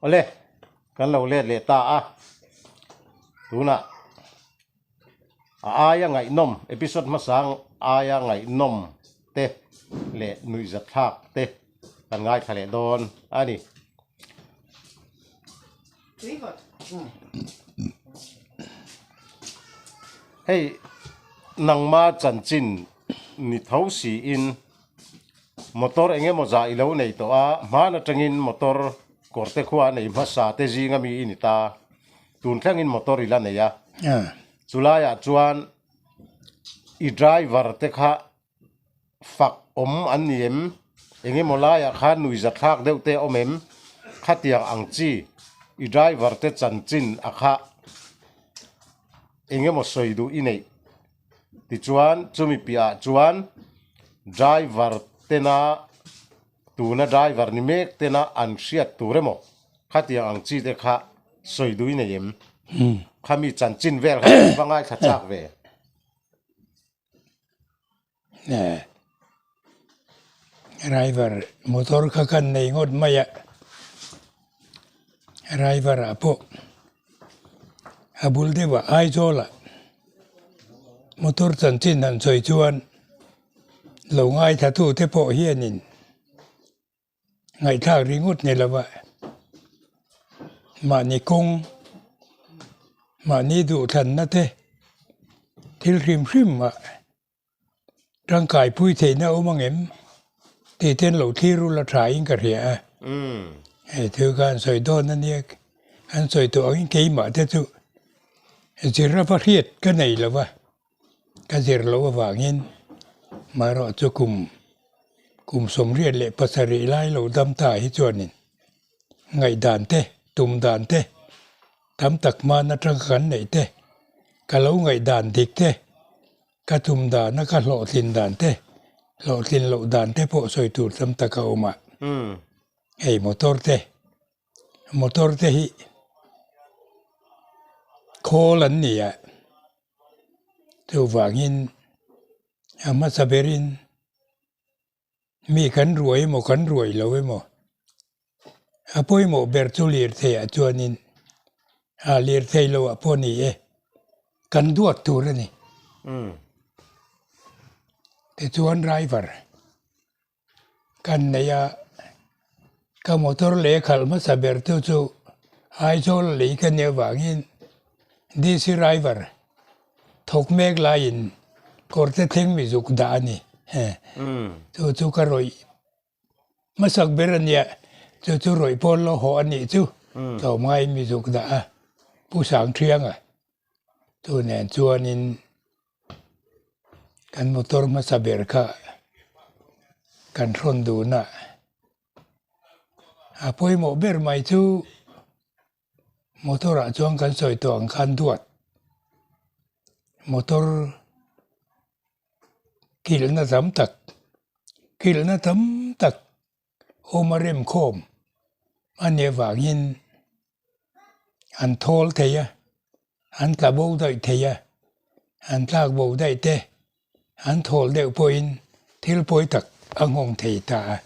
Awle, kan lo let leh ta a, tunah a aia ngaihnawm episode hmasa aia ngaihnawm te leh nuihzatthlak te kan ngaithla leh dawn a ni. Hei nangma chanchin ni tho siin motor eng emaw zah i lo nei tawh a, hman atangin motor kawr te khua a nei hmasa te zinga mi i ni ta, tun thlengin motor i la nei a, chulaiah chuan i driver te kha Fak awm an ni em? Eng emaw laiah khan nuihza thlak deuh te awm em? Khatiang ang chi i driver te chanchin a kha eng emaw sawi duh i neih? Tichuan chumi piahah chuan driver tena tuna driver ni mek tena an hriat tur emaw khatiang ang chi te kha sawi duh i nei em? Khami chanchin vel kha va ngaithla chak ve. Driver motor kha kan nei ngawt mai a, driver ah pawh a bul deuh ah Aizawl ah motor chanchin han sawi chuan lo ngaithla tu te pawh hianin Ngaihthlak ringawt ni lova mahni kawng, mahni duhthlanna te thil hrim hrim ah tangkai pui theihna a awm ang em tih te an lo thlir ula tha in ka hria a. Hei thil kha an sawi dawn a nia, an sawi tawh angin keimah te chu zir a va hriat ka nei lova. Ka zir loh avangin marawh chu kum kum 87 lai lo dam ta hi chuanin ngaihdan te, tum dan te, tam tak hman atanga kan neih te, ka lo ngaihdan dik te, ka tum dana ka hlawhtlin dan te, hlawhtlin loh dan te pawh sawi tur tam tak a awm a. Hei motor te, motor te hi khawl an ni a. Chuvangin a hmasa berin mi kan ruai emaw kan ruai lo emaw a pawimawh ber chu lirthei ah chuanin a lirthei lo ah pawh ni e kan duat tur a ni. Tichuan driver kan nei a, ka motor leh khalh hmasa ber tu chu Aizawl lei ka nih avangin DC driver thawk mek laiin kawr te thleng mi zuk dah a ni. Chu chu ka rawih hmasak ber a nia, chu chu rawih pawl lo haw a nih chu tlawmngaiin mi zuk dah a, Pu Sangthianga chu nen chuanin Kan motor hmasa ber kha kan hrawn dun a, a pawimawh ber mai chu motor ah chuan kan sawi tawh ang khan duat motor kilhna tam tak kilhna tam tak awm a rem khawm a nih avangin an thawl thei a, an tla bo daih thei a, an tlak bo daih te, an thawl deuh pawhin thil pawi tak a nghawng thei ta a.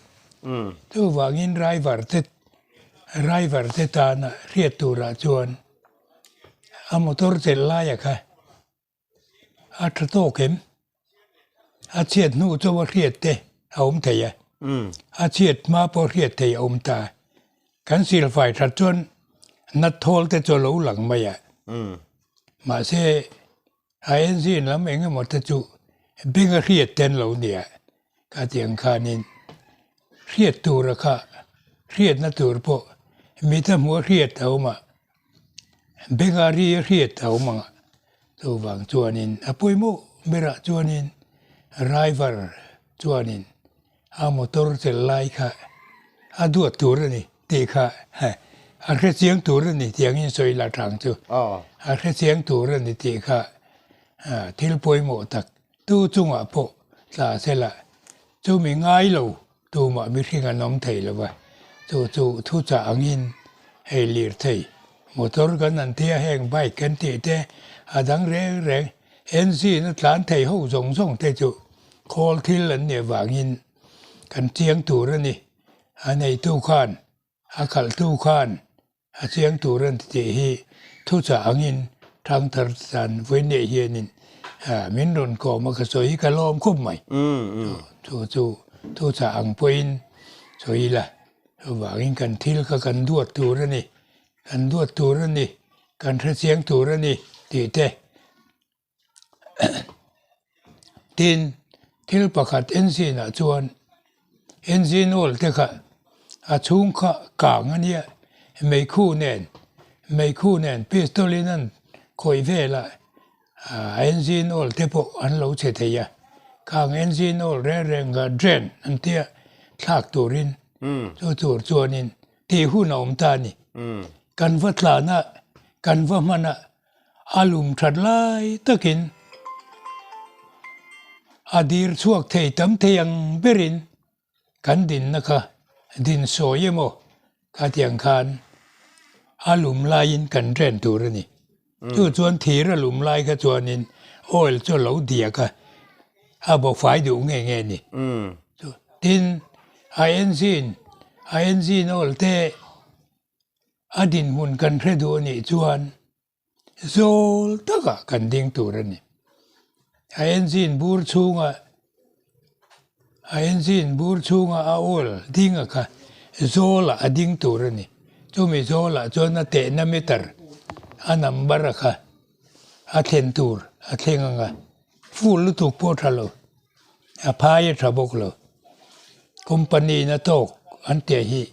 Chuvangin driver te driver te tana hriat turah chuan a motor chelh laia kha A tha tawk em? A chhiat hnu chauh a hriat te a awm thei a, a chhiat hma pawh hriat thei a awm ta. Kan silfai that chuan nat thawl te chu a lo lang mai a. Mahse, a engine lam eng emaw te chu beng a hriat te an lo nia. Khatiang khanin hriat tura kha hriatna tur pawh mita hmuh a hriat a awm a, benga ri a hriat a awm ang a, chuvang chuanin a pawimawh berah chuanin driver chuanin a motor tel lai kha a duat tur a ni tih kha a hrechiang tur a ni tiangin sawi la tang chu a hrechiang tur a ni tih kha thil pawimawh tak Tu chungah pawh tla sela chumi ngai lo tumah mihring an awm thei lo va, chu chu thuchah angin hei lirthei, motor kan an tia heng bike kan tih te a dang reng reng. Engine a tlan thei ho zawng zawng te chu khawl thil an nih avangin kan chiang tur a ni. A neitu khan, a khalhtu khan a chiang tur a ni tih hi thuchah angin thangthar tan vawiin hianin min rawn kawm a ka sawi hi ka lawm khawp mai. Chu chu thuchah ang pawhin sawi ila chuvangin kan thil kha kan duat tur a ni. Kan duat tur a ni, kan hrechiang tur a ni tih te. Tin, thil pakhat engine ah chuan engine oil te kha a chhung kha kang a nia, meikhu nen, meikhu nen pistol in an khawih vel a, a engine oil te pawh an lo chhe thei a, khang engine oil reng reng kha drain an tia thlak turin chu tur chuanin tih hun a awm ta a ni. Kan va tlan a, kan va hman a, a lum that lai takin a dir chhuak thei tam thei ang berin kan dinna kha din sawi emaw khatiang khan a lum laiin kan ren tur a ni. Chu chuan thir a lum lai kha chuanin oil chu a lo diak a, a bawkfai duh nge nge a ni. Tin, a engine, a engine oil te a dinhmun kan hre duh a nih chuan zawl takah kan ding tur a ni. A engine bur chhunga A engine bur chhunga a oil ding a kha zawlah a ding tur a ni. Chumi zawlah chuan a tehna meter a number a kha a thlen tur a thleng ang a, full lutuk pawh tha lo, a phai a tha bawk lo. Company in a tawk an teh hi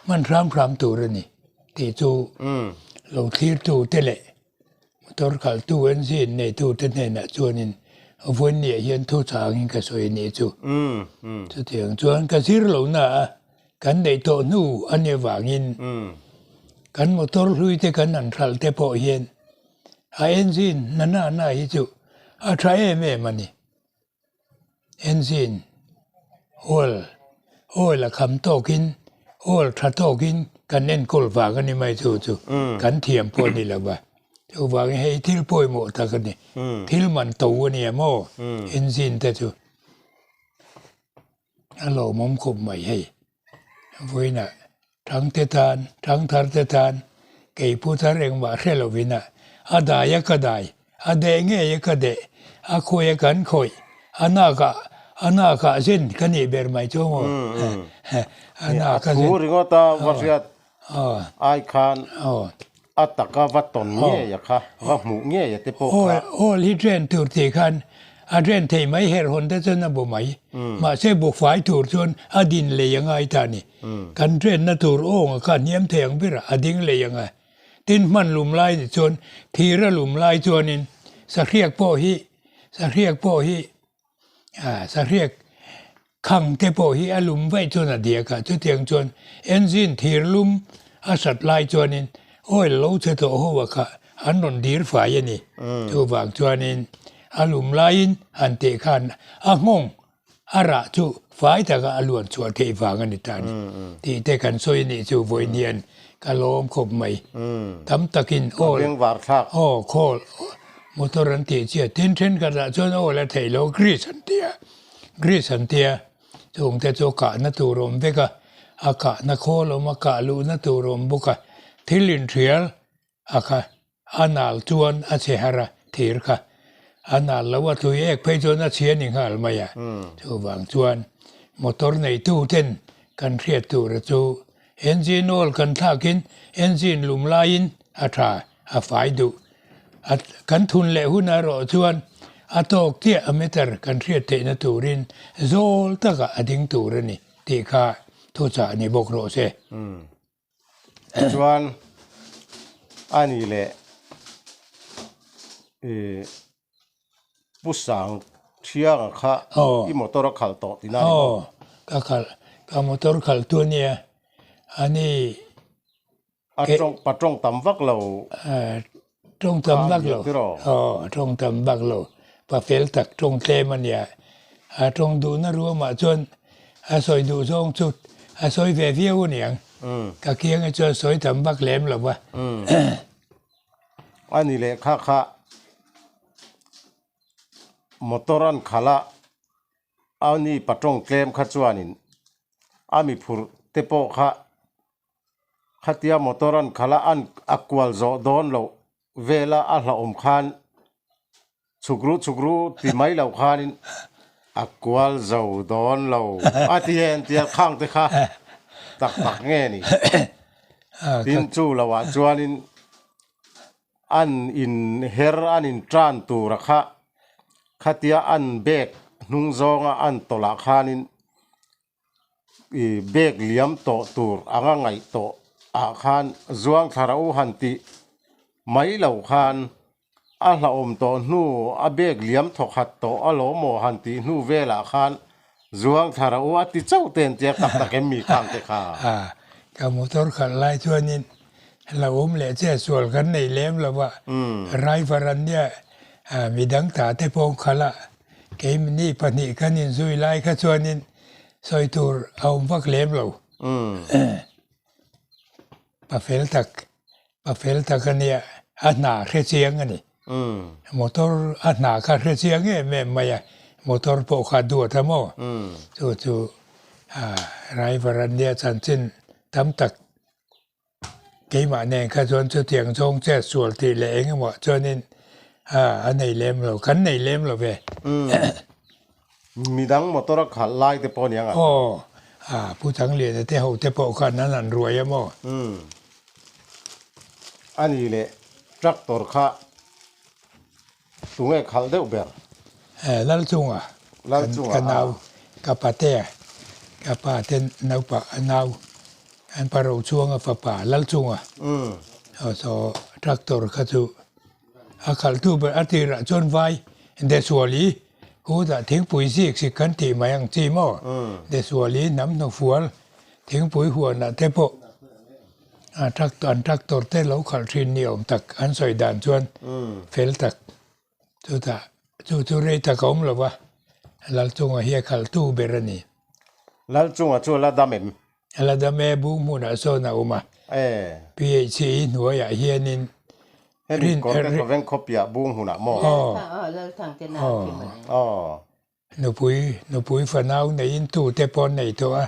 hman hram hram tur a ni tih chu lo thlirtu te leh Motor khalhtu engine neitute hnenah chuanin vawiinniah hian thu changin ka sawi anih chu. Chutiang chuan ka zir lo na a, kan neih tawh hnu a nih avangin kan motor hlui te kan han hralh te pawh hian a engine na na na hi chu a tha em em a ni. Engine oil oil a kham tawkin oil tha tawkin kan enkawl vang a ni mai chu chu kan thiam pawh a ni lo va chuvangin hei thil pawimawh tak a ni thil man to a nia maw engine te chu a lawmawm khawp mai hei. Vawiinah Thangte tan, Thangtharte tan kei pu thar engmah hre lovin a, a dai a ka dai, a deh ngei a ka deh, a khawi a kan khawih, a nakah, a nakah zen ka nih ber mai chu maw? A naka zen. A thu ringawt a va hriat ai khan A taka va tawn ngei a kha, va hmuh ngei a te pawh kha. Awl hi ren tur tih khan a ren thei mai herh hawn te chuan a bu mai. Mahse bukfai tur chuan a din lei a ngai ta a ni. Kan renna tur awng a kha hniam thei ang ber a, a ding lei ang a. Tin hman lum lai ni chuan thir a lum lai chuanin sahriak pawh hi sahriak pawh hi sahriak Khang te pawh hi a lum vaih chuan a diak a, chutiang chuan engine thir lum a sat lai chuanin oil lo chhe tawh ho a kha an rawn dir fai a ni. Chuvang chuanin a lum laiin han teh khan a nghawng a rah chu fai taka a luan chhuah theih vang a ni ta a ni tih te kan sawi a nih chu vawiin hian ka lawm khawp mai. Tam takin oil aw khawl motor an tih chiah tin thenkhatah chuan oil a theih loh grease an ti a. Greece an tia, chungte chu kahna tur awm vek a, a kahna khawl awm a, kah luhna tur awm bawk a, thil inhrial a kha a nal chuan a chhe har a, thir kha a nal lo a, tui ek phei chuan a chhia ni nghal mai a, chuvang chuan motor neitu ten kan hriat tura chu engine oil kan thlakin engine lum laiin a tha a fai duh. A kan thun leh hun erawh chuan a tawk chiah a meter kan hriat theihna turin zawl takah a ding tur a ni tih kha thuchah ni bawk rawh se. Tichuan a ni leh ih Pu Sang Thianga kha i motor a khalh tawh tihna a ni maw? Aw, ka khalh, ka motor khalh tu a nia, a ni. A tawng pa tawng tam vak lo. Tawng tam vak lo. Aw tawng tam vak lo. Pa fel tak tawng tlem a nia. A tawng duhna ruamah chuan a sawi duh zawng chu a sawi ve viau a niang. Ka kianga chuan sawi tam vak lem lo va. A ni leh kha kha. Motor an khalh a, a ni patawng tlem kha chuanin a mi phurh te pawh kha khatia motor an khalh a an a kual zawh dawn loh vela a hlauhawm khan chhuk ru chhuk ru ti mai loh khanin a kual zo dawn lo a ti en tia khang te kha tak tak nge ni. Tin chu loh ah chuanin An in her an in tan tura kha khatia an bag hnung zawnga an tawlh ah khanin ih bag liam tawh tur anga ngaih tawh ah khan zuang thla rau han tih mai lo khan a hlauhawm tawh hnu a bag liam thawkhat tawh alawm aw han tih hnu velah khan zuang thla rau a ti chauh te an tia tak tak em mi khang te kha. Ka motor khalh lai chuanin Hlauhawm leh che sual kan nei lem lo va, driver an nia, midang ta te pawh khalh a, keimahni pahnih kan inzui lai kha chuanin sawi tur a awm vak lem lo. Pa fel tak, pa fel tak a nia, a hna hre chiang a ni. Motor a hna kha hre chiang em em mai a, motor pawh kha duat a maw? Chu chu driver an nia chanchin tam tak Keimah nen kha chuan chutiang zawng che sual tih leh eng emaw chuanin a nei lem lo, kan nei lem lo ve. Midang motor a khalh lai te pawh aniang a? Aw, Pu Changliana te ho te pawh khan an han ruai a maw? A nih leh tractor kha Tunge khalh deuh ber? Lalchunga, ka nau, ka patea, ka pa te naupa nau, an pa Rochhuanga fapa Lalchunga. So tractor kha chu a khalhtu ber a tirah chuan vai Desuali khutah thingpui zik sik kan tih mai ang chi maw? Desuali hnam hnufual thingpui huanah te pawh A tractor an tractor te lo khalh thin ni awm tak an sawi dan chuan fel tak chutah chu chu rei tak a awm lo va Lalchunga hi a khalh tu ber a ni. Lalchunga chu a la dam em? A la dam e, bung hmunah sawn a awm a. PHC hnuaiah hianin Hemi kawr te thawveng khawpiah bung hmunah maw? Aw. Nupui, nupui fanau neiin tute pawh an nei tawh a,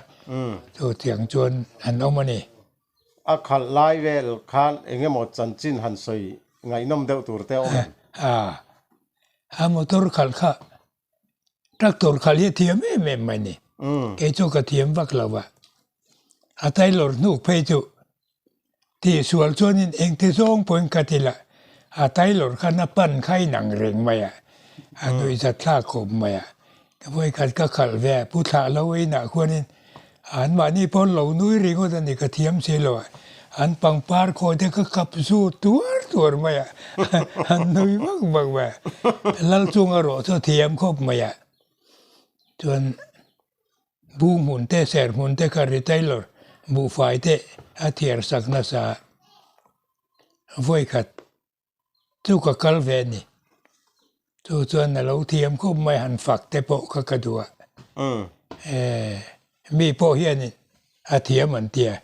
chu tiang chuan an awm a ni. A khalh lai vel khan eng emaw chanchin han sawi ngaihnawm deuh tur te a awm em? A, a motor khalh kha tractor khalh hi a thiam em em mai ni. Kei chu ka thiam vak lo va. A tailor hnuk phei chu Tihsual chuanin engti zawng pawhin ka ti lah, a tailor khan a pan kha inang reng mai a, a nuihzat thlak khawp mai a. Ka vawikhat ka khalh ve a, Pu Thlah lo inah khuanin anmahni pawn lo nui ringawt a ni ka thiam si lo a, an pangpar khawi te ka kap zu tuar tuar mai a, an nui vak vak mai a. Lalchung erawh chu a thiam khawp mai a, chuan Bu hmun te, ser hmun te kha retailer buhfai te a thiar sak nasa a, vawikhat chu ka kal ve a ni. Chu chuan a lo thiam khawp mai han fak te pawh kha ka duh a. Mi pawh hianin a thiam an ti a,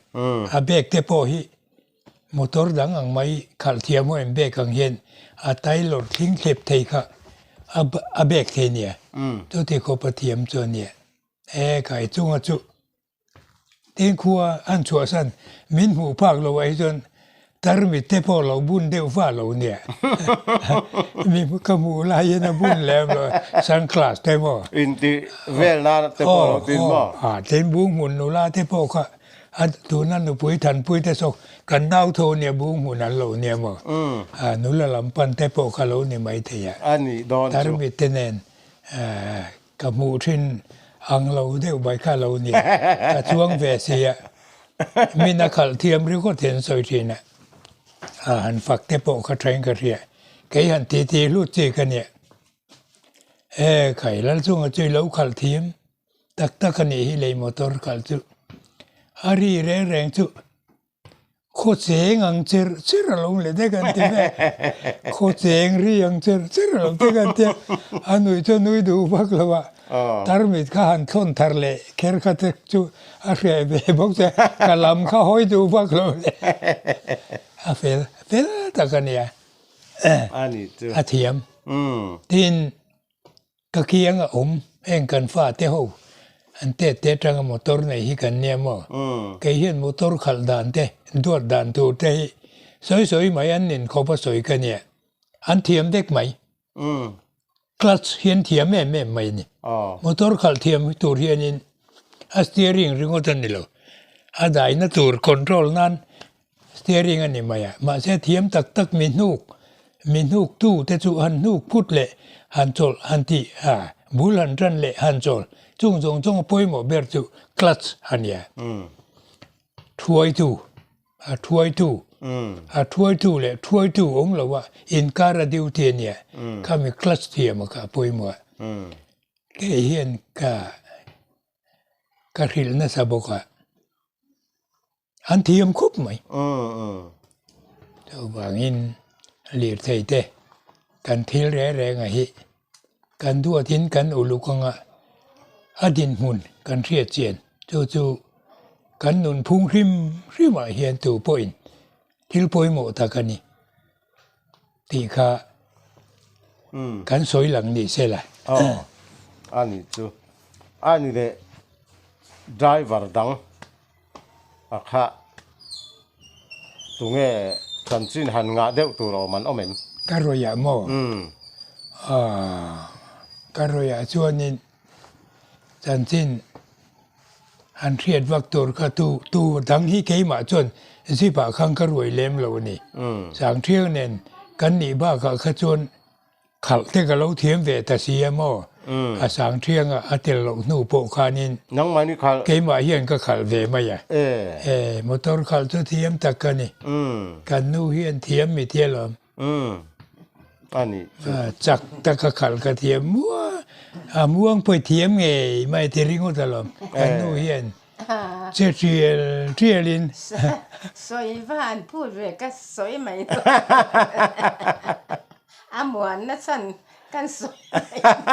a bag te pawh hi motor dang ang mai khalh thiam ho em bag ang hian a tailor thling thlep thei kha a bag thei nia chuti khawp a thiam chu a nia e kai chunga chu tin khua an chhuahsan min hmuh phak lo ah hi chuan tarmit te pawh lo bun deuh va lo nia mi ka hmuh lai hian a bun lem lo sunglass te maw inti vel nan te pawh lo tin maw a tin bung hmun nula te pawh kha A tuna nupui thanpui te saw kan nau tho nia bung hmun an lo nia maw? A nula lam pan te pawh kha lo ni mai thei a. A nih dawn chu. Tarmit te nen ka hmuh thin ang lo deuh mai kha lo nia. Ka chuang ve si a. Min a khalh thiam ringawt hian sawi thin a. A han fak te pawh kha thain ka hria. Kei han titi hlut chi ka nia. E khai Lalchunga chu i lo khalh thiam. Tak tak a nih hi lei motor khalh chu a ri reng reng chu khaw cheng ang cher cher a lo leh dek an ti mai a khaw cheng ri ang cher cher a lo dek an ti a a nui chu a nui duh vak lo a tarmit kha han thawn thar leh kher kha te chu a hreh ve bawk che ka lam kha hawi duh vak lo le a fel fel tak a nia a thiam tin. Ka kiang a awm heng kan fate ho an tet te atanga motor nei hi kan nia maw? Kei hian motor khalh dan te, duat dan tur te hi sawi sawi mai an nin khawp a sawi ka nia. An thiam vek mai. Clutch hi an thiam em em mai a ni. Motor khalh thiam tur hianin a steering ringawt a ni lo. A daina tur control nan Steering a ni mai a, mahse thiam tak tak mi hnuk, mi hnuk tu te chu han hnuk phut leh han chawlh han tih a, bul han tan leh han chawl, chung zawng zawng a pawimawh ber chu clutch a nia. Thuaitu, a thuaitu, a thuaitu leh thuaitu awm lo a inkar a duty a nia, khami clutch thiam a kha a pawimawh a, kei hian ka ka hrilh nasa bawk a. An thiam khup mai. Chuvangin lirthei te kan thil reng reng a hi kan duatin kan uluk anga a dinhmun kan hriat chian chu chu kan nunphung hrim hrimah hian tu pawhin thil pawimawh tak a ni tih kha kan sawi lang ni se la. Aw a ni chu a ni leh driver dang a kha tunge chanchin han ngah deuh tur awm an awm em? Ka rawih ah maw? Aaa ka rawih ah chuanin chanchin han hriat vak tur kha tu tu dang hi keimah chuan zip ah khan ka ruai lem lo a ni. Sangthiang nen kan nih bakah kha chuan Khalh te ka lo thiam ve ta si a maw? A sang thianga a tel loh hnu pawh khanin Nangmahni khalh. Keimah hian ka khalh ve mai a. E, motor khalh chu thiam tak ka ni. Kan nu hian thiam mi tia lawm. A nih chu. Chak taka khalh ka thiam mua. A muang pawh i thiam ngei mai ti ringawt alawm. Kan nu hian Che tial tial in. Sawi va han phut ve ka sawi mai dawn. A muan na chhan kan sawi mai dawn.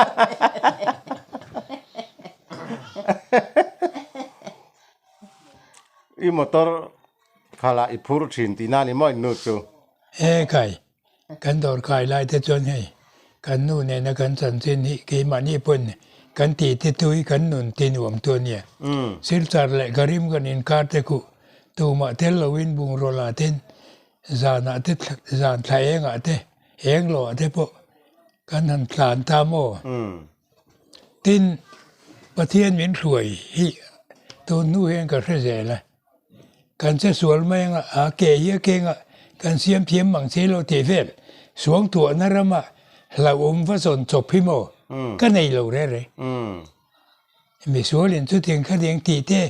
I motor khalah i phur thin tihna ni maw in nu chu? E kai. Kan dawr kai lai te chuan hei kan nu nena kan chanchin hi keimahni pawn kan tih te tui kan nun ti nuam tu a nia. Silchar leh Karim kan inkar te khuh tumah tel loin bungraw la ten zanah te zan thla engah te eng loah te pawh kan han tlan ta maw? Tin, Pathian min hruai hi tun hnu hian ka hre zel a. Kan che sual mai anga, a ke hi a keng a, kan siam thiam mang che lo tih vel, suangtuahna rama hlauhawm va zawn chawp hi maw ka nei lo reng reng. Misualin chutiang khatiang tih te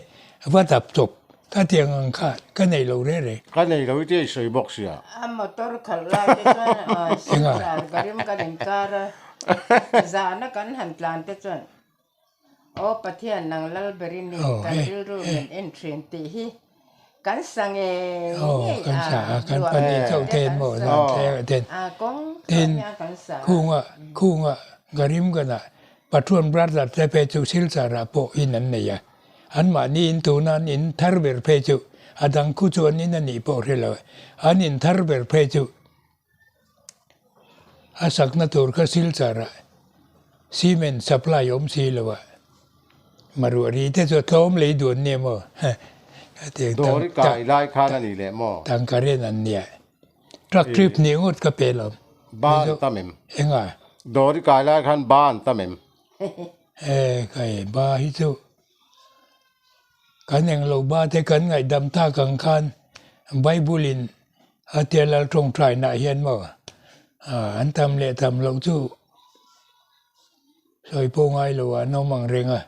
va dap chawp ka tiang ang kha ka nei lo reng reng. Ka nei lo i tia i sawi bawk sia. A motor khalh lai te chuan silchar ka rim kan inkar a, zahna kan han tlan te chuan Aw Pathian nang lal ber i ni, kan rilru min en thin tih hi kan sa ngei ngei a, kan pahnih chauh ten maw zan thleng ah ten tin khunga khunga Garim kana Pathuan brother te phei chu Silchar ah pawh in an nei a, an mahni in tuna an in thar ber phei chu a dang khu chu an in a nih pawh hre lo e, an in thar ber phei chu A sakna tur kha Silchar ah cement supply awm si lo a, maruah ri te chu a tlawm lei duan nia maw? Dawr i kai lai khan a ni leh maw? Tangka rian an nia. Truck trip hnih ngawt ka pe lo. Ba an tam em? Enga? Dawr i kai lai khan ba an tam em? E kai ba hi chu Kan englo ba te kan ngaihdam tak ang khan Bible in a tia lal tawngtai nah hian maw an tam leh tam loh chu sawi pawh ngai lo ah an awm ang reng a.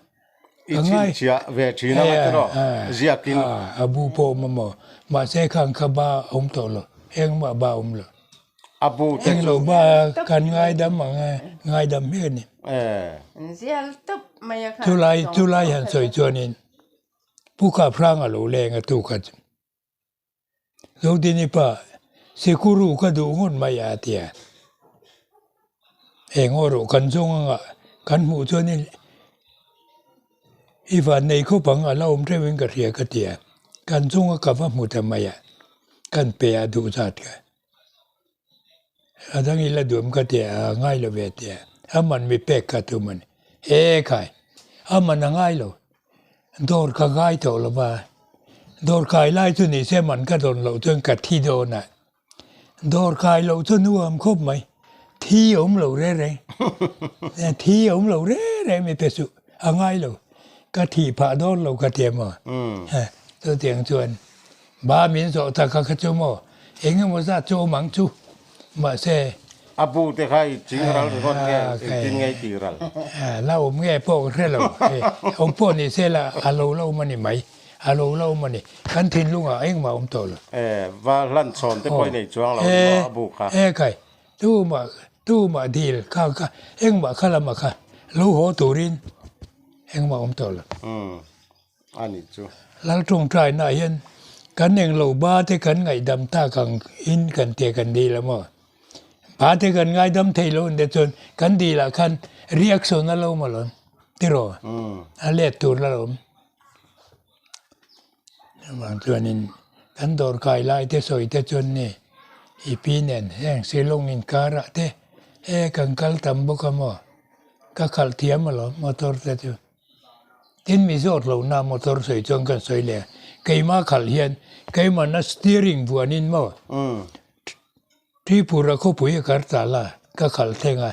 I chhinchhiah ve thin anga chu rawh ziakin. A bu pawh awm a maw mahse khang kha ba awm tawh lo engmah ba awm lo. A bu te chu. Englo ba kan ngaidam ang a ngaidam hmek a ni. Zial tawp mai a kha. Chulai chulai han sawi chuanin Pu Kaphranga lo leng a tu kha chu Zodini pa Sikuru ka duh ngawt mai a tia. Eng aw rawh kan zawng anga kan hmuh chuanin i van nei khawp ang a la awm teuhin ka hria ka tia. Kan chunga ka va hmu ta mai a, kan pe a duh zat ka. A dang ila duam ka tia, a ngai lo ve tia. A man mi pek kha tum a ni. E khai, a man a ngai lo. Dawr ka ngai tawh lo va, dawr kai lai chu ni se man ka dawn loh chuan ka thi dawn a. Dawr kai loh chu nuam khawp mai, thi a awm lo reng reng, thi a awm lo reng reng mi pe suh, a ngai lo, ka thih phah dawn lo ka ti a maw? Chutiang chuan ba min zawh tak kha kha chu maw, eng emaw zat chu awm ang chu, mahse. A bu te kha i ching ral ringawt nge, engtin nge i tih ral? La awm nge pawh ka hre lo, awm pawh ni se la a lo la awm a ni mai. A lo la awm a ni. Kan thinlungah engmah awm tawh lo. E, va hlan chhawn te pawh i nei chuang lo ni maw a bu kha? E kai, tumah, tumah dil kha kha engmah kha lama kha lo haw turin engmah awm tawh lo. Umm, a nih chu. Lal tawngtainaah hian kan englo ba te kan ngaihdam tak ang in kan tia kan dil a maw? Ba te kan ngaidam thei lo ang te chuan kan dilah khan reaction a lo awm alawm tiraw? A let tur la lo awm. Chuvang chuanin kan dawr kai lai te sawi te chuan ni i pi nen heng Shillong inkarah te he kan kal tam bawk a maw ka khalh thiam alawm motor te chu. Tin mi zawt lohna motor sawi chuan kan sawi leh a, keimah khalh hian keimahna steering vuanin maw Tripura khawpui a kar ta la ka khalh thleng a.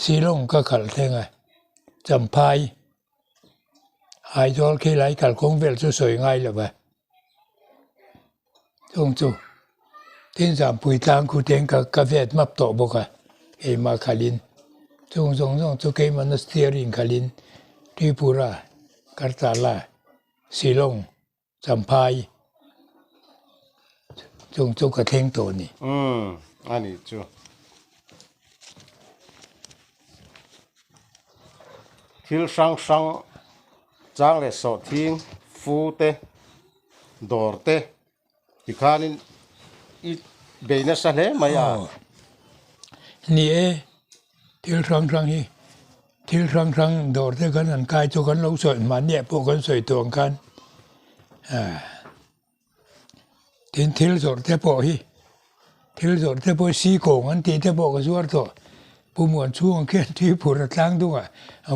Shillong ka khalh thleng a, Champhai, Aizawl khi lai kalkawng vel chu sawi ngai lo va, chung chu Tinzangpui tlang khu teng ka ka vet map tawh bawk a, keimah khalhin chung zawng zawng chu keimahna steering khalhin Tripura, Kartala, Shillong Champhai chung chu ka thleng tawh a ni. Umm a nih chu. Thil hrang hrang chang leh sawhthing fu te dawr te tikhanin i bei nasa hle mai a. Ni e, thil hrang hrang hi Thil hrang hrang dawr te kan han kai chu kan lo sawi mahniah pawh kan sawi tawh ang khan tin thil zawrh te pawh hi thil zawrh te pawh hi sikawng an tih te pawh ka zuar tawh Pu Muan chhungah khian Tripura a tlang dungah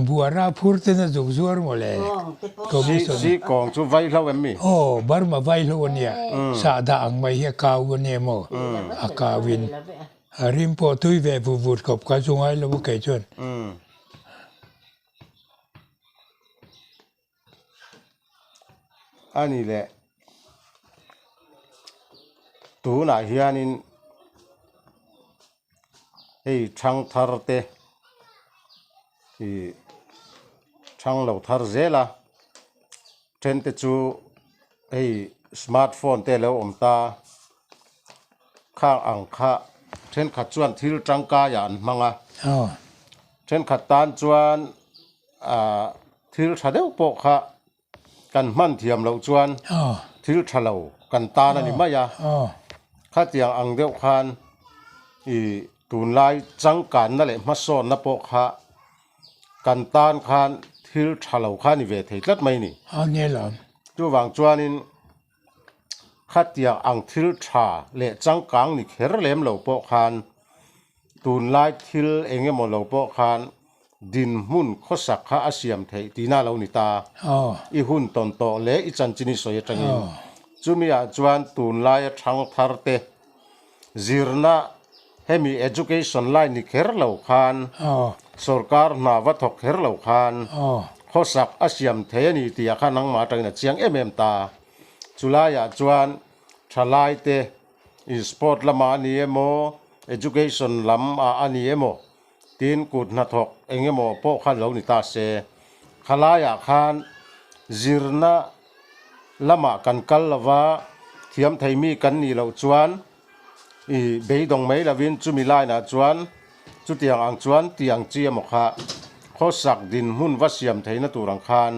buara phur ten a zuk zuar maw le Sikawng chu vaihlo em mi? Aw Burma vaihlo a nia sahdah ang mai hi a kau a nia maw a kauin. A rim pawh tui ve vut vut khawp kha chu ngai lo a kei chuan. A ni leh tunah hianin hei thang thar te ih thang lo thar zel a then te chu hei smart phone te alo awm ta. Khang ang kha thenkhat chuan thil tangkaiah an hmang a, thenkhat tan chuan ah thil tha deuh pawh kha kan hman thiam loh chuan thil tha lo kan tan a ni mai a. Khatiang ang deuh khan ih tunlai changkanna leh hmasawnna pawh kha kan tan khan thil tha lo kha a ni ve thei tlat mai a ni. Chuvang chuanin. Khatiang ang thil tha leh changkang ni kher lem lo pawh khan tunlai thil eng emaw lo pawh khan dinhmun khawsak kha a siam theih tihna a lo ni ta. I hun tawn tawh leh i chanchin i sawi atangin chumi ah chuan tunlaia thang thar te zirna hemi education line ni kher lo khan sorkar hna va thawk kher lo khan khawsak a siam thei a ni tih ah khan nangmah atangin a chiang em em ta. Chulaiah chuan thalai te in sport lamah a ni emaw education lam ah a ni emaw tin kut hnathawk eng emaw pawh kha lo ni ta se khalaiah khan zirna lamah kan kal lova thiam thei mi kan nih loh chuan ih beidawng mai lovin chumi line ah chuan chutiang ang chuan tiang chi emaw kha khawsak dinhmun va siam theihna tur ang khan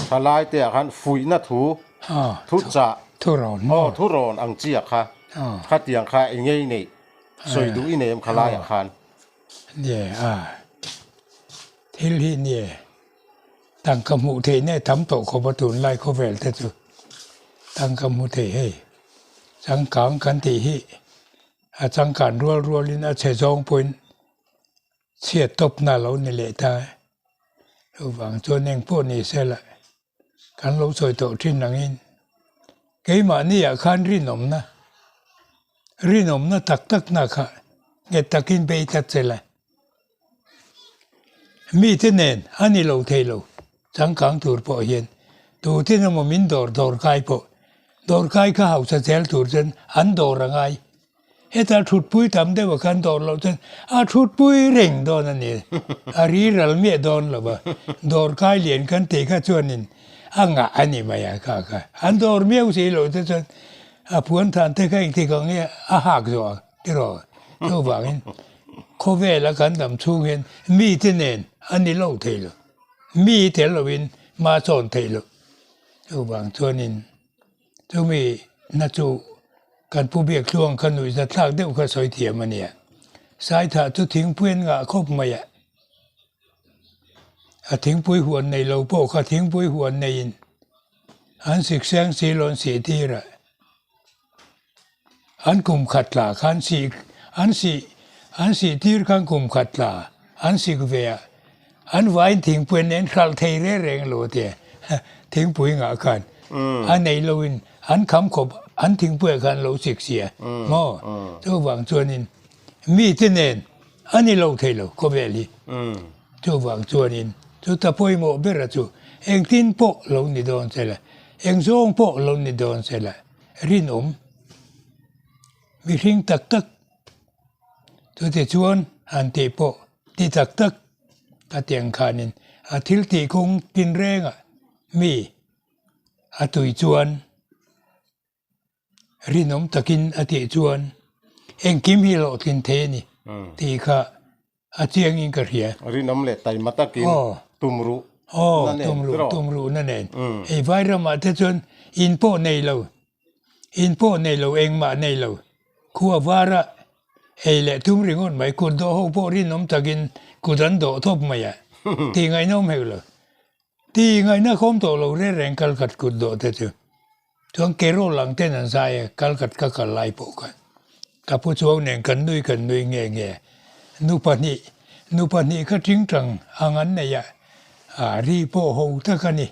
thalai te ah khan fuihna thu thu chah aw thu rawn ang chi ah kha khatiang kha eng ngei neih sawi duh i nei em khalai ah khan. Nia a thil hi nia tangka hmuh theih nge tam tawh khawp a tunlai khawvel te chu tangka hmu thei hei changkang kan tih hi a changkan rual rualin a chhe zawng pawhin. Chhiat tawpna lo ni leh ta e. Chuvang chuan engpawh ni sela kan lo sawi tawh thin angin keimahni ah khan rinawmna, rinawmna tak tak na kha nghet takin bei tlat sela. Mite nen a ni lo thei lo, changkang tur pawh hian tuten emaw min dawr dawr kai pawh dawr kai kha hausa zel tur chuan an dawr a ngai. Heta thutpui tam deuh a khan dawr loh chuan a thutpui reng dawn a ni, a ri ral miah dawn lo va, dawr kai lian kan tih kha chuanin a ngah a ni mai a kha kha. An dawr miau si loh te chuan a puan than te kha engtik ang nge a hak zawh ang tiraw? Chuvangin khawvela kan dam chhung hian mite nen a ni lo thei lo, mi tel loin hma chawn theih loh. Chuvang chuanin chumi na chu kan pu biak tluang kha nuihza thlak deuh kha sawi thiam a nia. Saithah chu thingpui an ngah khawp mai a, a thingpui huan nei lo pawh kha thingpui huan neiin an sikseng silawn sih tir a. An kum khat tla khan sih an sih an sih tir khan kum khat tla an sik ve a, an vain thingpui an en hralh thei reng reng lo tia thingpui ngah khan a nei loin an kham khawp an thingpuiah khan lo sik sia maw chuvang chuanin mite nen a ni lo thei lo khawvel hi chuvang chuanin chuta pawimawh bera chu engtin pawh lo ni dawn sela engzawng pawh lo ni dawn sela. Rinawm, mihring tak tak chute chuan han tih pawh ti tak tak a ti ang khanin a thil tih kawng tinrengah mi a tui chuan rinawm takin a tih chuan engkim hi hlawhtlin thei a ni tih kha A chiangin ka hria. Rinawm leh taima takin tumruh na nen. Aw, tumruh na nen. Hei vai ramah te chuan in pawh nei lo, in pawh nei lo, engmah nei lo. Khua vara ei leh tum ringawt mai, kut dawh ho pawh rinawm takin kut an dawh thawp mai a, tih ngaihnawm hek lo. Tih ngaihna khawm tawh lo reng reng kal khat kut dawh te chu. Chuan kerawl ang ten an zai a, kal khat ka kal lai pawh khan ka pu chuang nen kan nui kan nui nge nge. Nu pahnih, nu pahnih kha tingtang ang an nei a, a ri pawh ho tak a ni.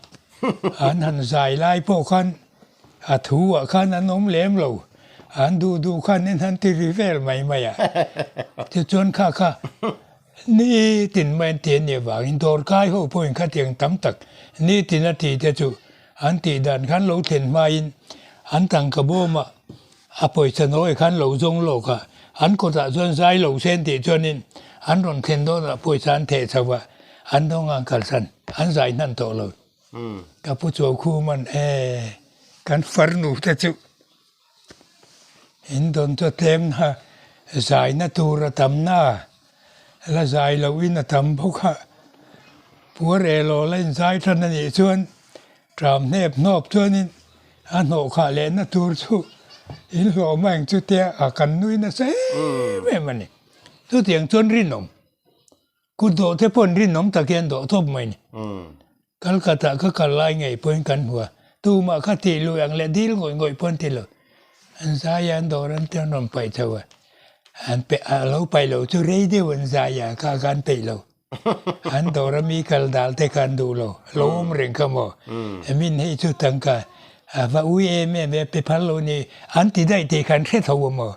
An han zai lai pawh khan a thu ah khan an awm lem lo, an duh duh khan in han ti ri vel mai mai a. Tichuan kha kha Ni tin mai an ti a nih avangin dawrkai ho pawhin khatiang tam tak ni tin a tih te chu an tih dan khan lo thlen hmain an tangka bawmah a pawisa nawi khan lo zawng lawk a, an kawtah chuan zai lo sen tih chuanin an rawn thlen dawnah pawisa an theh chho a, an dawng ang kalsan an zai hnan tawh lo. Ka pu Chuaukhum an e kan farnu te chu. In dawn chu tlem na zaina tur a tam na, la zai loh in a tam bawk a, puar elaw la in zai tan a nih chuan tram hnep hnawp chuanin a hnawh khah leh na tur chu in hlawh mai ang chu tia a kan nui nasa em em a ni. Chutiang chuan rinawm. Kut dawh te pawh an rinawm tak hian dawh thawp mai ni. Kalkata ka kal lai ngei pawhin kan hmu a, tumah kha tih lui ang leh dil ngawih ngawih pawh an ti lo. An zai a, an dawr an ti an rawn paih chho a, an pe a lo paih lo chu rei deuh an zai a, kha kha an peih lo. An dawr a mi kal dal te kha an duh lo, lo awm reng kha maw. Min hei chu tangka a va ui em em e, pe phal lo ni an ti daih tih kha an hre tho a maw.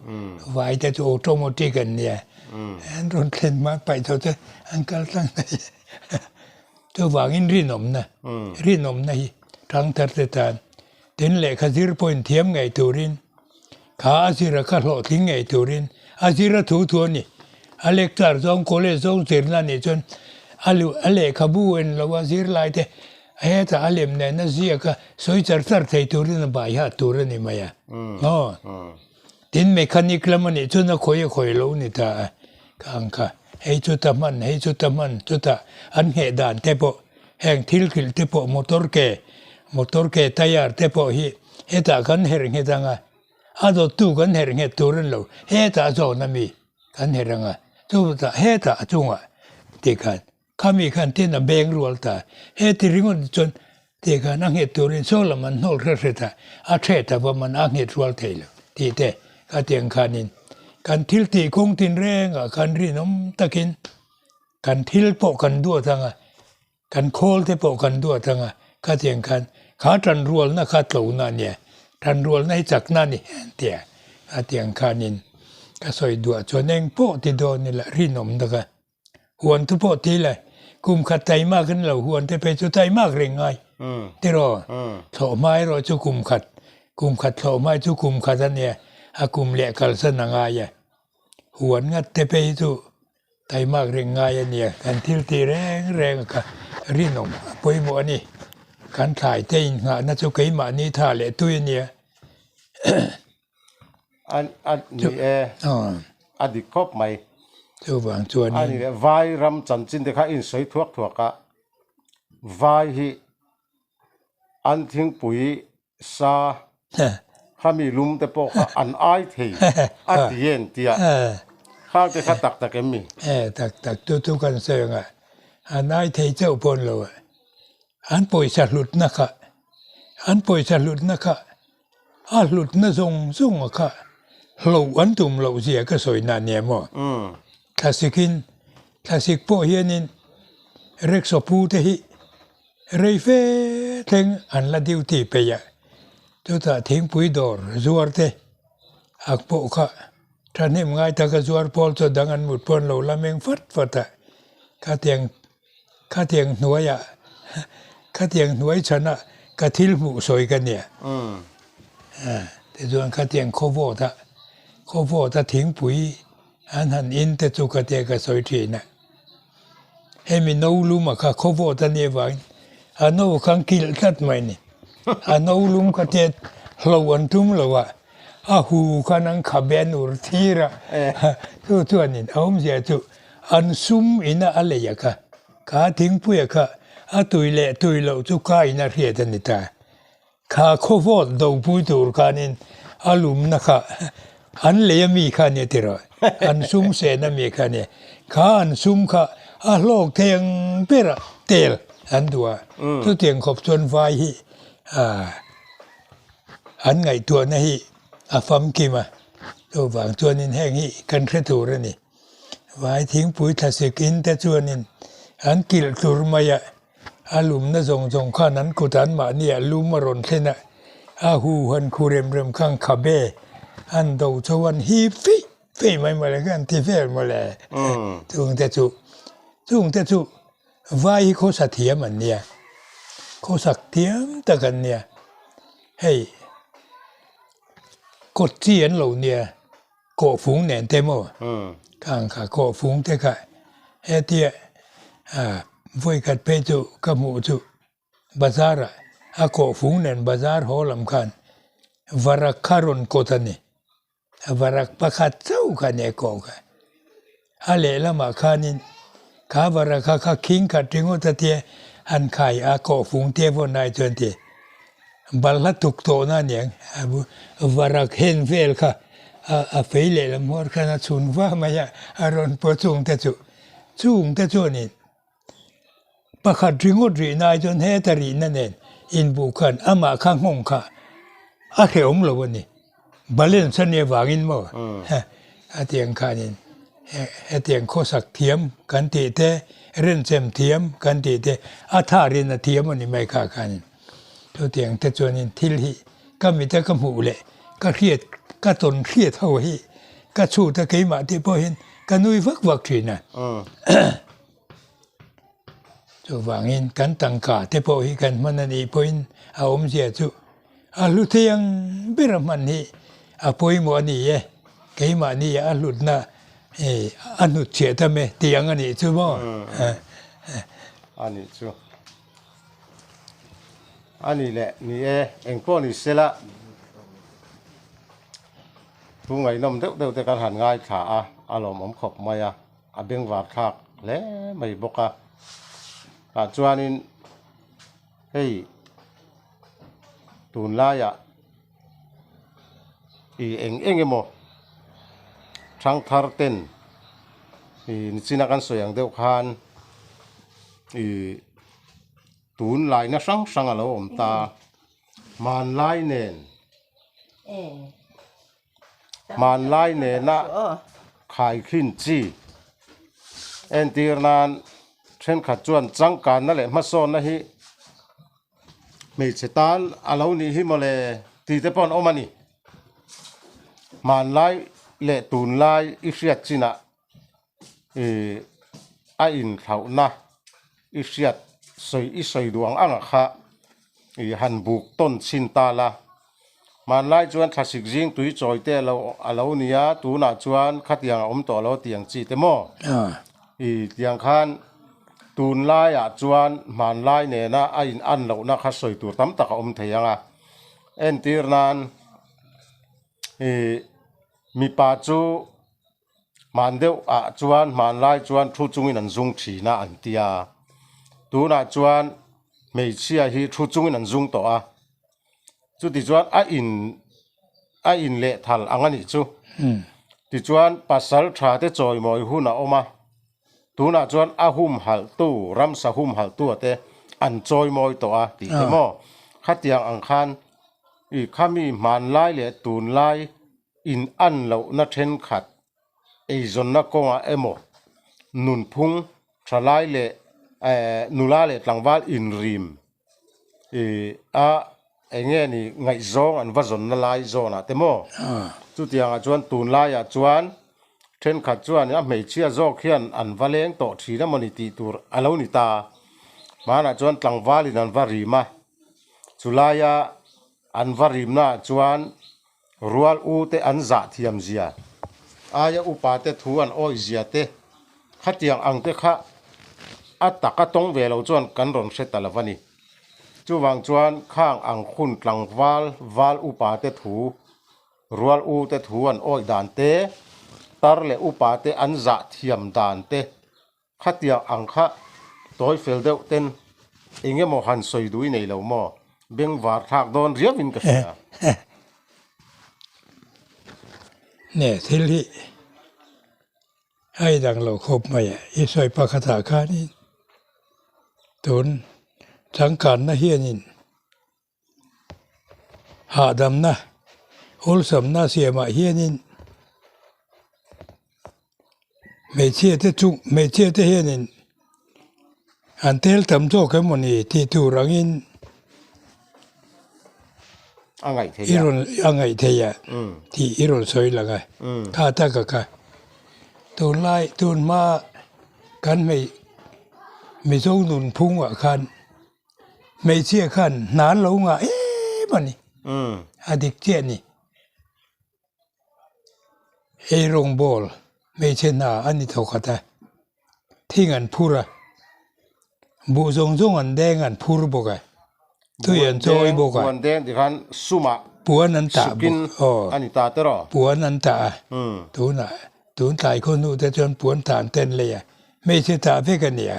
Vai te chu automatic an nia, an rawn thlen hma paih chho chu an kal tlang daih. Chuvangin rinawmna, rinawmna hi thangthar te tan tin lehkha zir pawhin thiam ngei turin, kha a zira kha hlawhtling ngei turin a zir a thu thu a ni. A lecture zawng college zawng zirna nih chuan a luh a lehkhabu en lo a zirlai te hetah a lem nen a ziak a sawi char char thei turin a bai hat tur a ni mai a. Aw. Tin mechanic lam a nih chuan a khawi a khawi lo ni ta a, ka ang kha hei chu ta hman hei chu ta hman chutah an ngheh dan te pawh heng thil kilh te pawh motor ke motor ke tyre te pawh hi hetah kan herh nghet ang a, a dawttu kan herh nghet tur a ni lo hetah zawn a mi kan herh ang a chutah hetah a chungah tikhan Khami khan tin a beng rual ta. He ti ringawt chuan tih khan a nghet turin saw lam an hnawl hret hret a, a thet a va man a nghet rual thei lo tih te ka ti ang khanin kan thil tih kawng tinrengah khan rinawm takin. Kan thil pawh kan duat ang a, kan khawl te pawh kan duat ang a, khatiang khan kha tanrualna kha tlona a nia, tanrualna hi chakna a ni an ti a, khatiang khanin ka sawi duah chuan eng pawh ti dawn ila rinawm tak a, huan chu pawh ti ila kum khat taimak in lo huan te phei chu taimak reng ngai tiraw, thlawh hma erawh chu kum khat, kum khat thlawh hma chu kum khat a nia, a kum leh kalsan a ngai a, huan ngat te phei chu Taimak reng ngai a nia, kan thil tih reng reng kha rinawm a pawimawh a ni. Kan thlai te innghahna chu keimahni tha leh tui a nia. A a ni e, a dik khawp mai. Chuvang chuanin. A ni e, vai ram chanchin te kha a insawi thuak thuak a, vai hi an thingpui Sa khami lum te pawh kha an ai thei a ti en tia khang te kha tak tak em mi? E tak tak chu chu kan sawi ang a, an ai thei chauh pawn lo a, an pawisa hlutna kha, an pawisa hlutna kha a hlutna zawng zawng a kha hloh an tum loh zia ka sawi na nia maw? Thlasikin thlasik pawh hianin rickshaw pu te hi Rei fe thleng an la duty peih a, chutah thingpui dawr zuar te ak pawh kha thahnem ngai taka zuar pawl chu dang an mut pawn lo la meng fat fat a, khatiang khatiang hnuaiah khatiang hnuai chhanah ka thil hmuh sawi ka nia. Tichuan khatiang khawvawt a khawvawt a thingpui an han in te chu ka tia ka sawi thin a. Hemi no lum a kha khawvawt a nih avangin a no kha an kilh tlat mai a ni. A no lum kha te hlo an tum lo a, a hu khan an khabe an ur thir a, chu chuanin a awmzia chu an sum ina a lei a kha, kha thingpui a kha a tui leh tui loh chu ka in a hriat a ni ta. Kha khawvawt dopui tur khanin a lumna kha an lei a mi kha nia tiraw, an sum sen a mi kha nia. Kha an sum kha a hlawk thei ang ber a tel an duh a, chutiang khawp chuan vai hi an ngaihtuahna hi a famkim a, chuvang chuanin heng hi kan hre tur a ni. Vai thingpui thlasik in te chuanin an kilh tlur mai a. A lumna zawng zawng khan an kut an mahni ah lum a rawn thlen a, a hu han khu rem rem khan khabe an do chho an hip feih feih mai mawle kha an ti vel mawle. Chung te chu chung te chu vai hi khawsa thiam an nia, khawsak thiam tak an nia, hei kawt chi an lo nia. Kawhfung nen te maw? Khang kha kawhfung te kha hetia vawikhat phei chu ka hmuh chu bazar ah a kawhfung nen bazar haw lam khan varak kha rawn kawt a ni. Varak pakhat chauh kha nia kawh kha. A lehlamah khanin kha varak kha kha khing khat ringawt a tia han khai a kawhfung te vawn ai chuan ti. Balhla tuk tawhna a niang, varak hen vel kha a fei lehlam huar khan a chhun va mai a, a rawn pawh chung te chu. Chung te chuanin pakhat ringawt rihna ai chuan heta rihna nen inbuh khan amah kha nghawng kha a hrehawm lo a ni. Balance a nih avangin maw hetiang khanin hetiang khawsak thiam kan tih te, renchem thiam kan tih te a tharin a thiam a ni mai kha khanin. Chutiang te chuanin thil hi ka mita ka hmuh leh ka hriat ka tawn hriat ho hi ka chhut a keimah tih pawh hian ka nui vak vak thin a. Chuvangin kan tangka te pawh hi kan hman a nih pawhin a awmzia chu a hlu thei ang ber a hman hi a pawimawh a ni e, keimahni a hlutna a hnutchhiah tam e tih ang a nih chu maw. A nih chu. A ni leh ni e, engpawh ni sela thu ngaihnawm deuh deuh te kan han ngaithla a, a lawmawm khawp mai a, a bengvar thlak hle mai bawk a. Tah chuanin hei tunlaiah ih eng eng emaw thangthar ten ih nichina kan sawi ang deuh khan ih tun laina hrang hrang a lo awm ta hmanlai nen hmanlai nena khaikhin chi. Entir nan thenkhat chuan changkanna leh hmasawnna hi hmeichhe tan a lo nih hi mawle tih te pawh an awm a ni. Hmanlai leh tunlai i hriat chinah ih a inthlauhna i hriat sawi i sawi duh ang ang kha ih han buk tawn chhin ta la. Hmanlai chuan thlasik zing tui chawi te alo a lo ni a, tunah chuan khatiang a awm tawh lo tih ang chi te maw? Ih tiang khan tunlaiah chuan hmanlai nena a in an lohna kha sawi tur tam tak a awm thei ang a. Entir nan ih mipa chu Hman deuh ah chuan hmanlai chuan thu chungin an zung thin a an ti a, tunah chuan hmeichhia hi thu chungin an zung tawh a, chuti chuan a in a in leh thal ang a nih chu. Tichuan pasal tha te chawimawi hun a awm a, tunah chuan a humhalh tu ramsa humhalh tu te an chawimawi tawh a tih te maw? Khatiang ang khan i khami hmanlai leh tunlai In an lohna thenkhat eizawnna kawngah emaw nunphung thalai leh nula leh tlangval inrim a eng nge ni ngaihzawng an va zawnna lai zawnah te maw? Chutiangah chuan tunlaiah chuan thenkhat chuan a hmeichhia zawk hian an va leng tawh thin emaw ni tih tur a lo ni ta. Hmanah chuan tlangvalin an va rim a, chulaia an va rimnaah chuan Rual u te an zah thiam zia, aia upa te thu an awih zia te, khatiang ang te kha a taka tawng ve lo chuan kan rawn hre ta lo a ni. Chuvang chuan khang ang hun tlangval val upa te thu, rual u te thu an awih dan te, tar leh upa te an zah thiam dan te, Khatiang ang kha tawi fel deuh ten eng emaw han sawi duh i nei lo maw? Bengvar thlak dawn riau in ka hria. Nge thil hi a idang lo khawp mai a, i sawi pakhatah khanin tun changkanna hianin Hahdamna, awlsamna siamah hianin hmeichhia te chu hmeichhia te hianin an tel tam zawk emaw ni tih tur angin A ngaih theih a. I rawn a ngaih theih a tih i rawn sawi lang a, kha taka kha tunlai tunhma kan hmei Mizo nunphungah khan Hmeichhia khan hna an lo ngah em a ni. A dik chiah a ni. Eirawng bawl hmeichhe hna a ni thawkhat a, thing an phur a, buh zawng zawng an deng an phur bawk a, tui an chawi bawk a. Puan deng tikhan sumah puan an tah bawk aw a ni ta te rawh. Puan an tah a, tunah tun tlai khaw hnu te chuan puan tah an ten lei a, hmeichhe tah vek a ni a,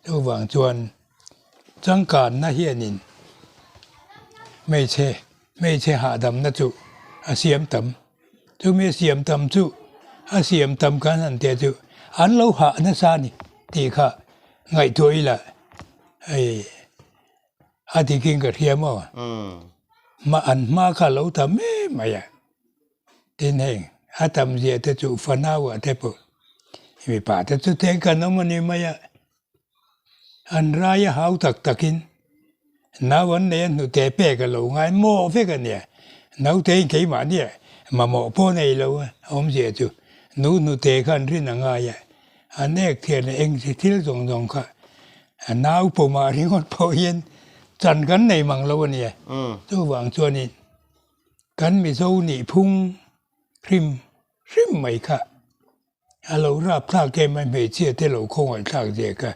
chuvang chuan Changkanna hianin hmeichhe hmeichhe hahdamna chu a siam tam. Chumi a siam tam chu a siam tam khan han teh chu an lo hah nasa a ni tih kha ngaihtuah ila hei a dikin ka hria maw? An hma kha a lo tam em mai a. Tin heng a tam zia te chu fanau ah te pawh mipa te chu teng kan awm a ni mai a. An rai a hau tak takin nau an nei a hnute pek a lo ngai maw vek a nia. Naute in keimahni ah mamawh pawh nei lo a awmzia chu nu hnute kha an rin a ngai a, an ek thian leh eng chi thil zawng zawng kha a nau pawmah ringawt pawh hian chan kan nei mang lo a nia. Chuvang chuanin kan Mizo nihphung hrim hrim mai kha A lo rap thlak em a, hmeichhia te lo khawngaih thlak zia kha.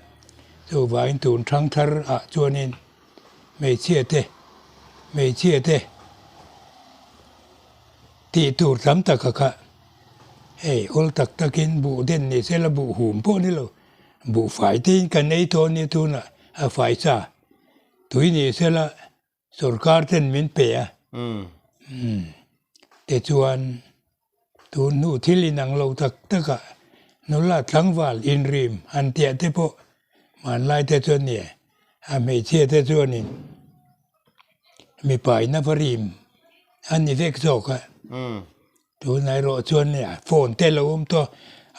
Chuvangin tun thang thar ah chuanin hmeichhia te, hmeichhia te tih tur tam tak a kha. Hei awl tak takin buh den ni sela buh hum pawh ni lo, buh fai tein kan ei tawh ania tunah a fai sa. Tui ni sela Sorkar ten min pe a, tichuan tun hnu thil inang lo tak taka nula tlangval inrim han tiah te pawh hmanlai te chuan nia, a hmeichhia te chuanin mipa in a va rim a ni vek zawk a. Tunah erawh chuan nia phone te lo awm tawh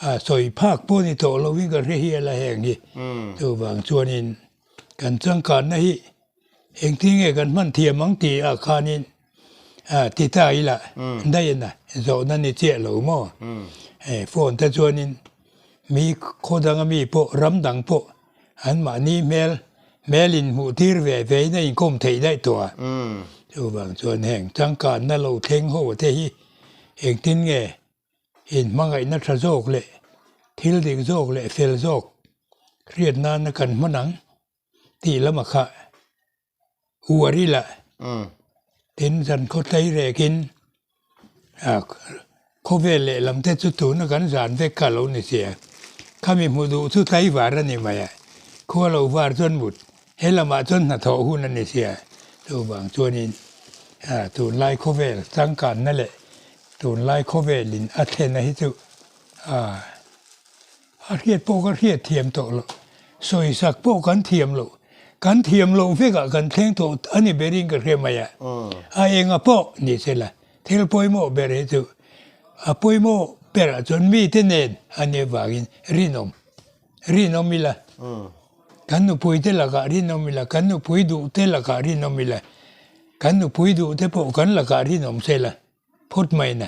a, A sawi phak pawh ni tawh lovin ka hre hial a heng hi. Chuvang chuanin kan changkanna hi engtin nge kan hman thiam ang tih ah khanin ti ta ila daih a zawhna ni chiah lo maw? Hei phone te chuanin mi khaw danga mi pawh ram dang pawh an mahni hmel hmel in hmuh tir ve ve in a inkawm theih daih tawh a. Chuvang chuan heng changkanna lo thleng ho te hi engtin nge Inhmangaihna tha zawk leh thil dik zawk leh fel zawk hriat nana kan hman ang tih lama kha uar ila tin zan khaw tlei rekin khawvel leh lam te chu tuna kan zan vek kha lo ni sia. Khami hmu duh chu tlai var a ni mai a, khua lo var chuan mut he lamah chuan hnathawh hun a ni sia. Chuvang chuanin tunlai khawvel changkanna leh Tunlai khawvelin a thlen a hi chu a a hriat pawh ka hriat thiam tawh loh, sawisak pawh kan thiam loh, kan thiam loh vekah kan thleng tawh a ni berin ka hria mai a, a enga pawh ni se la thil pawimawh ber hi chu a pawimawh berah chuan mite nen a nih avangin rinawm, rinawm ila, kan nupui te lakah rinawm ila, kan nupui duh te lakah rinawm ila, kan nupui duh te pawh kan lakah rinawm se la. Phawt mai na.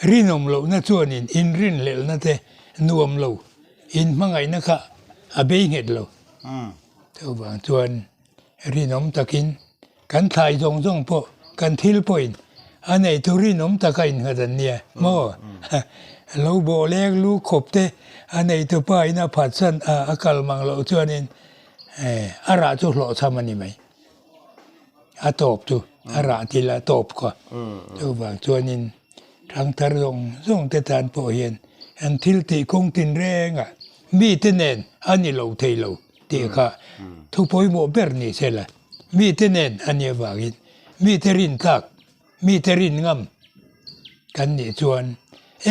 Rinawm lohna chuanin inrinhlelhna te nuam lo, inhmangaihna kha a bei nghet lo. Chuvang chuan rinawm takin kan thlai zawng zawng pawh kan thil pawhin a neitu rinawm taka innghat an nia maw? Lo bawh leng lu khawp te a neitu pa in a phatsan a kal mang loh chuanin a rah chu hlawhchham a ni mai. A tawp chu a rah thil a tawp kha. Chuvang chuanin thangthar zawng zawng te tan pawh hian an thil tih kawng tinrengah mite nen a ni lo thei lo tih kha thu pawimawh ber ni se la. Mite nen a nih avangin mite rin tlak, mite rin ngam kan nih chuan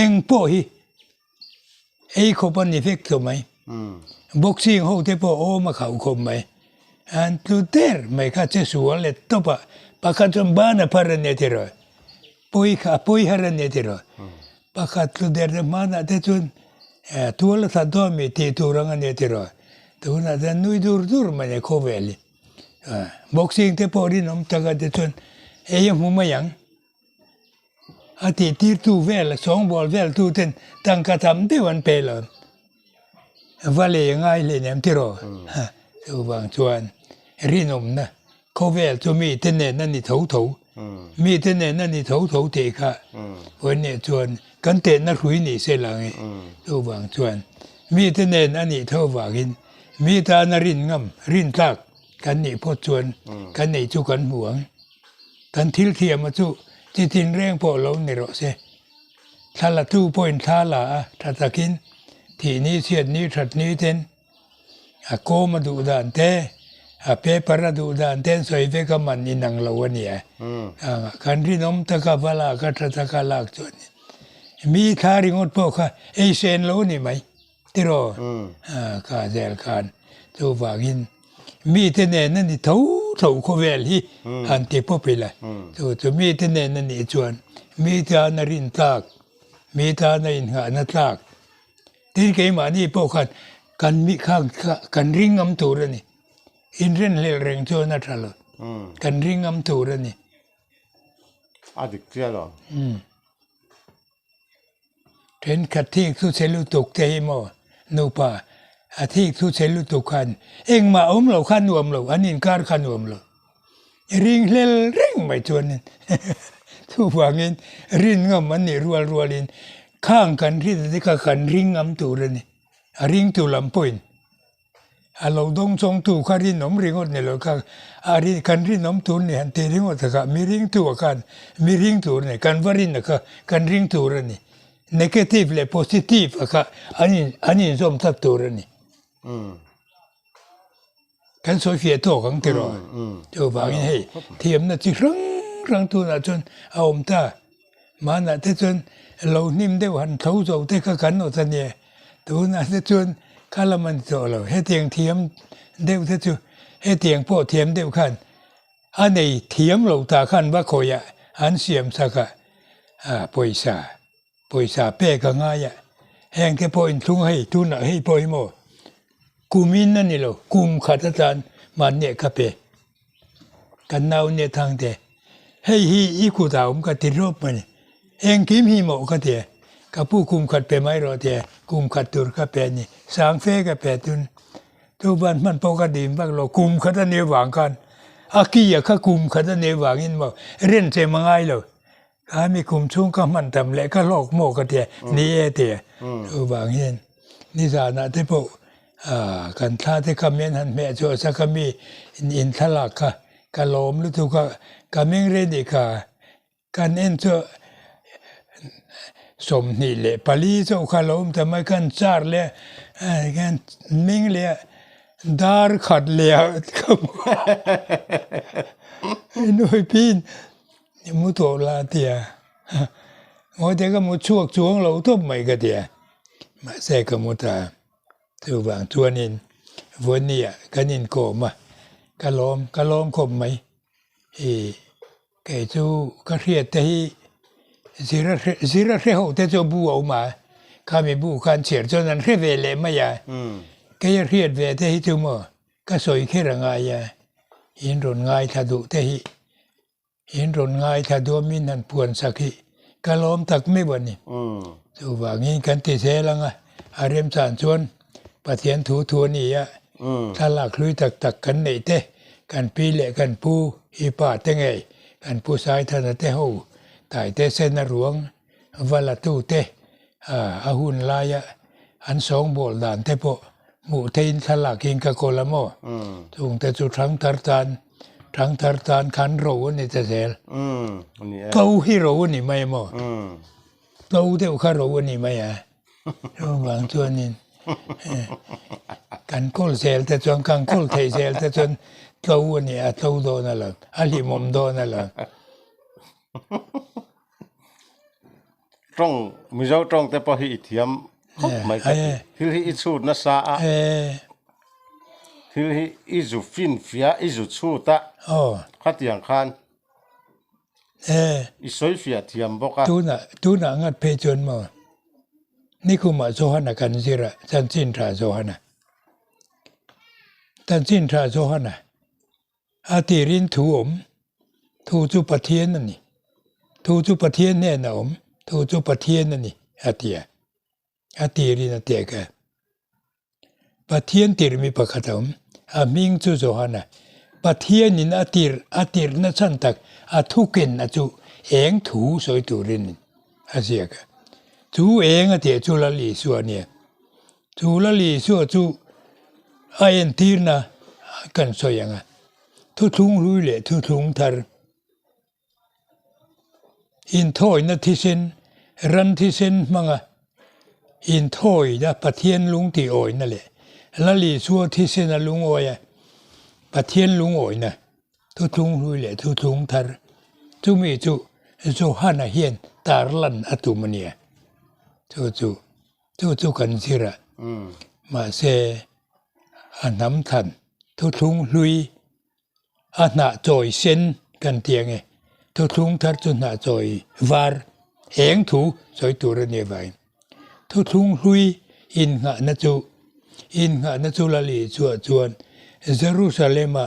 eng pawh hi Ei khawp a ni vek tawh mai. Boxing ho te pawh awm a khauh khawp mai. An tlu der mai kha che sual leh tawp a, pakhat chuan ban a phar a nia tiraw, pawi kha a pawi har a nia tiraw. Pakhat tlu der te hmanah te chuan tual a that dawn mi tih tur ang a nia tiraw. Tunah chuan nui dur dur mai a khawvel hi. Boxing te pawh rinawm taka te chuan ei a hmu mai ang. A tihtirtu vel, sawngbawl veltu ten tangka tam deuh an pe lo. Va lei a ngai hle nem tiraw? Chuvang chuan rinawmna khawvel chu mite nen a ni tho tho. Mite nen a ni tho tho tih kha vawiin chuan kan tehna hrui ni se lang e. Chuvang chuan mite nen a nih tho vangin mi tana rin ngam, rin tlak kan nih phawt chuan kan nei chu kan hmu ang. Kan thil thiama chu chi tin reng pawh lo ni rawh se. Thla la tu pawhin thla la a, tha takin thih ni chhiat ni that ni ten a kawm a duh dan te, a paper a duh dan te an sawi vek a man inang lo a nia. Kan rinawm taka va lak a tha taka lak chuan mi thla ringawt pawh kha ei sen lo a ni mai. Tiraw? Kha zel khan chuvangin mite nen a ni tho tho khawvel hi han ti pawp ila. Chu chu mite nen a nih chuan mi tana rin tlak, mi tana innghahna tlak. Tin keimahni pawh khan kan mi kha kan ring ngam tur a ni. Inrinhlelh reng chuan a tha lo. Kan ring ngam tur a ni. A dik chiah lo. Thenkhat thik thu che lutuk te hi maw nupa a thik thu che lutuk khan engmah awm lo kha nuam lo an inkar kha nuam lo ring hlel reng mai chuanin chuvangin rin ngam an nih rual rualin khang kan hriat te kha kan ring ngam tur a ni a ringtu lam pawhin. A lo dawng chawngtu kha rinawm ringawt ni lo kha a ri kan rinawm tur ni han tih ringawt a kha mi ringtu ah khan mi ring tur a ni kan va rin a kha kan ring tur a ni negative leh positive a kha an in an inzawm tlat tur a ni kan sawi fiah tawk ang tiraw chuvangin hei thiamna chi hrang hrang tunah chuan a awm ta. Hmanah te chuan lo hnim deuh han tho zo te kha kan awt a nia, tunah te chuan kha lam a ni tawh lo. Hetiang thiam deuh te chu hetiang pawh thiam deuh khan a nei thiam lo ta khan va khawiah an siam chak a, pawisa pawisa pek a ngai a. Heng te pawh inthlung hei tunah hei pawh hi maw kumin a ni lo kum khat atan mahni ka pe kan nau nia thang te hei hi i kut ah awm ka ti rawp mai engkim hi maw ka ti a ka pu kum khat pe mai rawh ti a kum khat tur ka pe a ni sang fe ka pe tun chuban hman pawh ka dim vak lo kum khat a nih avang khan a ki a kha kum khat a nih avangin maw renchem a ngai lo. Kha mi kum chhung ka hman tam leh ka hlawk maw ka tia, ni e tia. Chuvang hian nizanah te pawh kan thla te kha min han hmeh chhuah sak a mi in thlalak kha ka lawm lutuk a, ka meng rei nih kha kan en chu 24 chauh kha lo awm ta mai khan char leh khan meng leh dar khat leh ka hmu a, nuipin I mu tawh la a ti a, Ngawite ka mu chhuak chuang lo tawp mai ka ti a, mahse ka mu ta a, chuvang chuanin Vawnia kan inkawm a, ka lawm ka lawm khawp mai, i kei chu ka hriat te hi zira zira hre ho te chu bu a awm a, khami bu khan chhiar chuan an hre ve leh mai a, kei a hriat ve te hi chu maw ka sawi kher a ngai a, in rawn ngaithla duh te hi In rawn ngaithla duamin han puan sak hi ka lawm tak meuh a ni. Chuvangin kan ti zel ang a, a remchan chuan Pathian thu thu a ni a, thlalak hlui tak tak kan neih te, kan pi leh kan pu i pa te ngei, kan pu Saithana te ho taite sena ruang va la tu te a hun laia an sawngbawl dan te pawh hmuh theiin thlalak in ka kawl a maw? Chung te chu thangthar tan thangthar tan khan ro a ni ta zel. Tlo hi ro a ni mai a maw? Tlo deuh kha ro a ni mai a. Chuvang chuanin kan kawl zel te chuan kan kawl theih zel te chuan tlo a ni a, tlo dawn a lo, a hlimawm dawn a lo. Tawng, Mizo tawng te pawh hi i thiam khawp mai ka ti. Thil hi i chhut nasa a, thil hi i zu finfiah, i zu chhut a, khatiang khan i sawifiah thiam bawk a. Tunah, tunah ngat phei chuan maw, nikumah Johana kan zir a, chanchin tha Johana, chanchin tha Johana. A tirin thu awm, thu chu Pathian a ni, thu chu Pathian hnenah a awm, thu chu Pathian a ni, a ti a. A tirin a tek a. Pathian tirh mi pakhat a awm, a hming chu Johana. Pathianin a tirh, a tirhna chhan tak, a thuken a chu eng thu sawi turin a ziak a. Chu eng a tih chu Lal Isua a nia. Chu Lal Isua chu a entirna kan sawi ang a, thuthlung hlui leh thuthlung thar, inthawina thisen, ran thisen hmanga inthawina Pathian lung tihawina leh Lal Isua thisena lungawia Pathian lungawina thuthlung hlui leh thuthlung thar chumi chu Johana hian tarlan a tum a nia. Chu chu. Chu chu kan zir a, mahse a hnam thlan thuthlung hlui a hnah chawi sen kan ti ang e, thuthlung thar chu hnah chawi var eng thu sawi tur a nih avangin thuthlung hlui innghahna chu innghahna chu Lal Isua chuan Jerusalem-a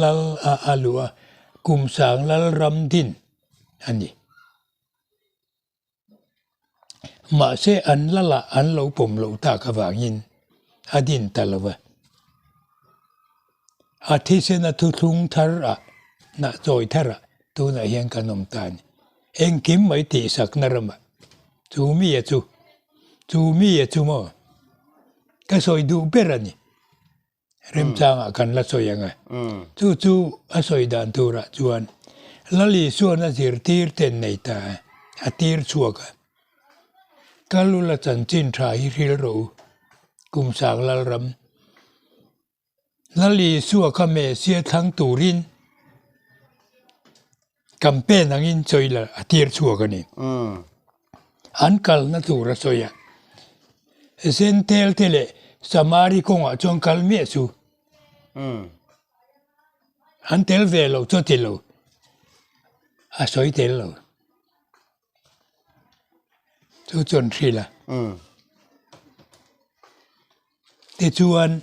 lal a a luh a, kum sang lal ram din a ni. Mahse an lala an lo pawm loh tak avangin a din ta lo va. A thisen a thuthlung thar ah, hnah chawi thar ah tunah hian kan awm ta a ni. Engkim mai tihsakna ramah chu mi a chu, chu mi a chu maw? Ka sawi duh ber a ni. Remchangah kan la sawi ang a. Chu chu a sawi dan turah chuan Lal Isuan a zirtir ten nei ta a, a tir chhuak a. Kal ula chanchin tha hi hril rawh u, kum sang Lalram. Lal Isua kha Mesia thlang turin Campaign angin sawi la a tir chhuak a ni. An kalna tur a sawi a. Zentel te leh Samari kawngah chuan kal miah chu. An tel ve lo chu a ti lo. A sawi tel lo. Chu chuan hrilh a. Tichuan,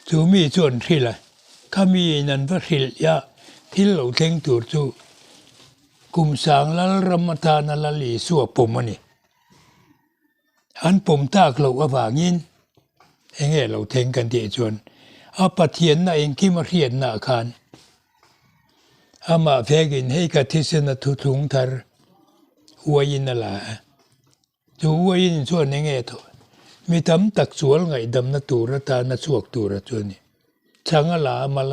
chu mi chu an hrilh a, khami in an va hrilh a, thil lo thleng tur chu kum sang lal ram atana Lal Isua pawm a ni. An pawm tak loh avangin eng nge lo thleng kan tih chuan a Pathianna engkim a hriatna ah khan amah vekin hei ka thisen a thuthlung thar uaiin a la a. Chu uaiin chuan eng nge thawh? Mi tam tak sual ngaihdamna tur atana chhuak tura chu a ni. Chhang a la a mal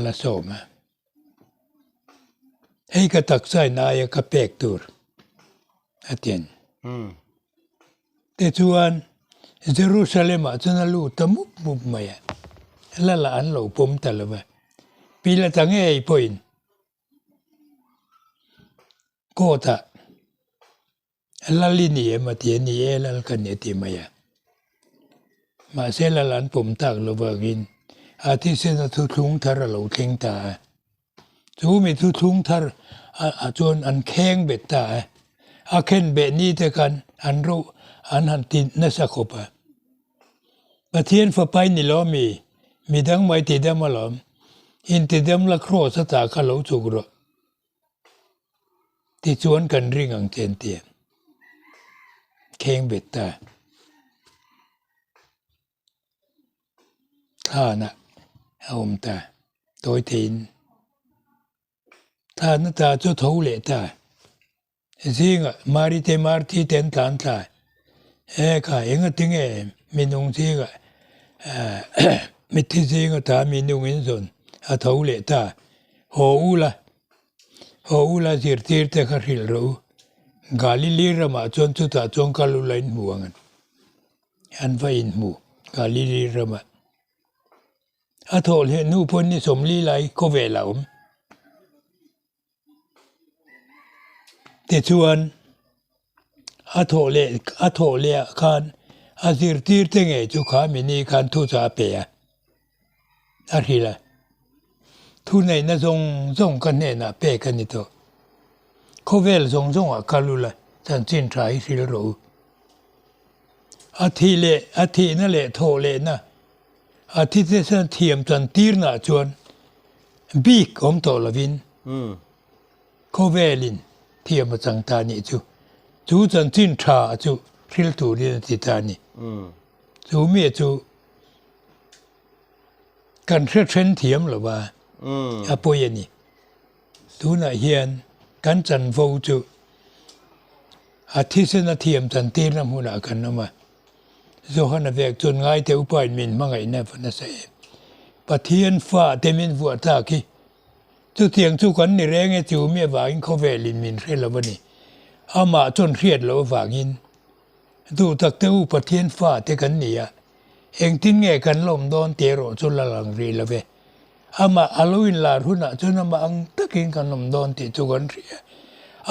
a sawm a. Hei ka taksa in aia ka pek tur a ti a ni. Tichuan, Jerusalem-ah chuan a lut ta mup mup mai a, lala an lo pawm ta lo va. Pilata ngei pawhin court-ah Lal i ni em a ti a, ni e lal ka ni a ti mai a. Mahse lal an pawm tak lo vangin a thisen a thuthlung thar a lo thleng ta a. Chu mi thuthlung thar ah chuan an kheng bet ta a. A khen beh ni te khan an ro an han ti nasa khawp a. Pathian fapa i ni lo mi, midang mai ti dam alawm, intidam la kraws ata kha lo chuk rawh. Tichuan kan ring ang che an ti a, kheng bet ta. Thlanah a awm ta, tawi theiin. Thlan ata chu tho leh ta. Zingah Mari te Marthi te an tlan thla. E kha enga tinge minung zingah mitthi zinga ta minung in zawn a tho leh ta. Haw u la, haw u la zirtir te kha hrilh rawh u. Galili ramah chuan chutah chuan kal u la in hmu ang an. An va inhmu Galili ramah. A thawhleh hnu pawn ni 40 lai khawvel a awm. Tichuan a thawh leh a thawh leh ah khan a zirtir te ngei chu kha mini khan thuchah a pe a, a hrilh a. Thuneihna zawng zawng ka hnenah pek a ni tawh. Khawvel zawng zawngah kal ula chanchin tha hi hrilh rawh u. A thih leh a thihna leh thawh lehna a thi te chuan thiam chan tirnaah chuan bik awm tawh lovin khawvelin thiam a chang ta nih chu chu chanchin tha chu hril turin a ti ta a ni. Chu mi chu kan hre then thiam lo va a pawi a ni. Tunah hian kan chanvo chu a thisen a thiam chan tirna hmunah kan awm a. Johana vek chuan ngaite upain min hmangaihna va nasa em. Pathian fa te min vuah tak hi chutiang chu kan ni reng e chu mi avangin khawvelin min hre lo a ni. Amah chuan hriat loh avangin duh tak te u Pathian fa te kan ni a, engtin nge kan lawm dawn tih erawh chu la lang rih lo ve. Amah a lo inlar hunah chuan amah ang takin kan awm dawn tih chu kan hria.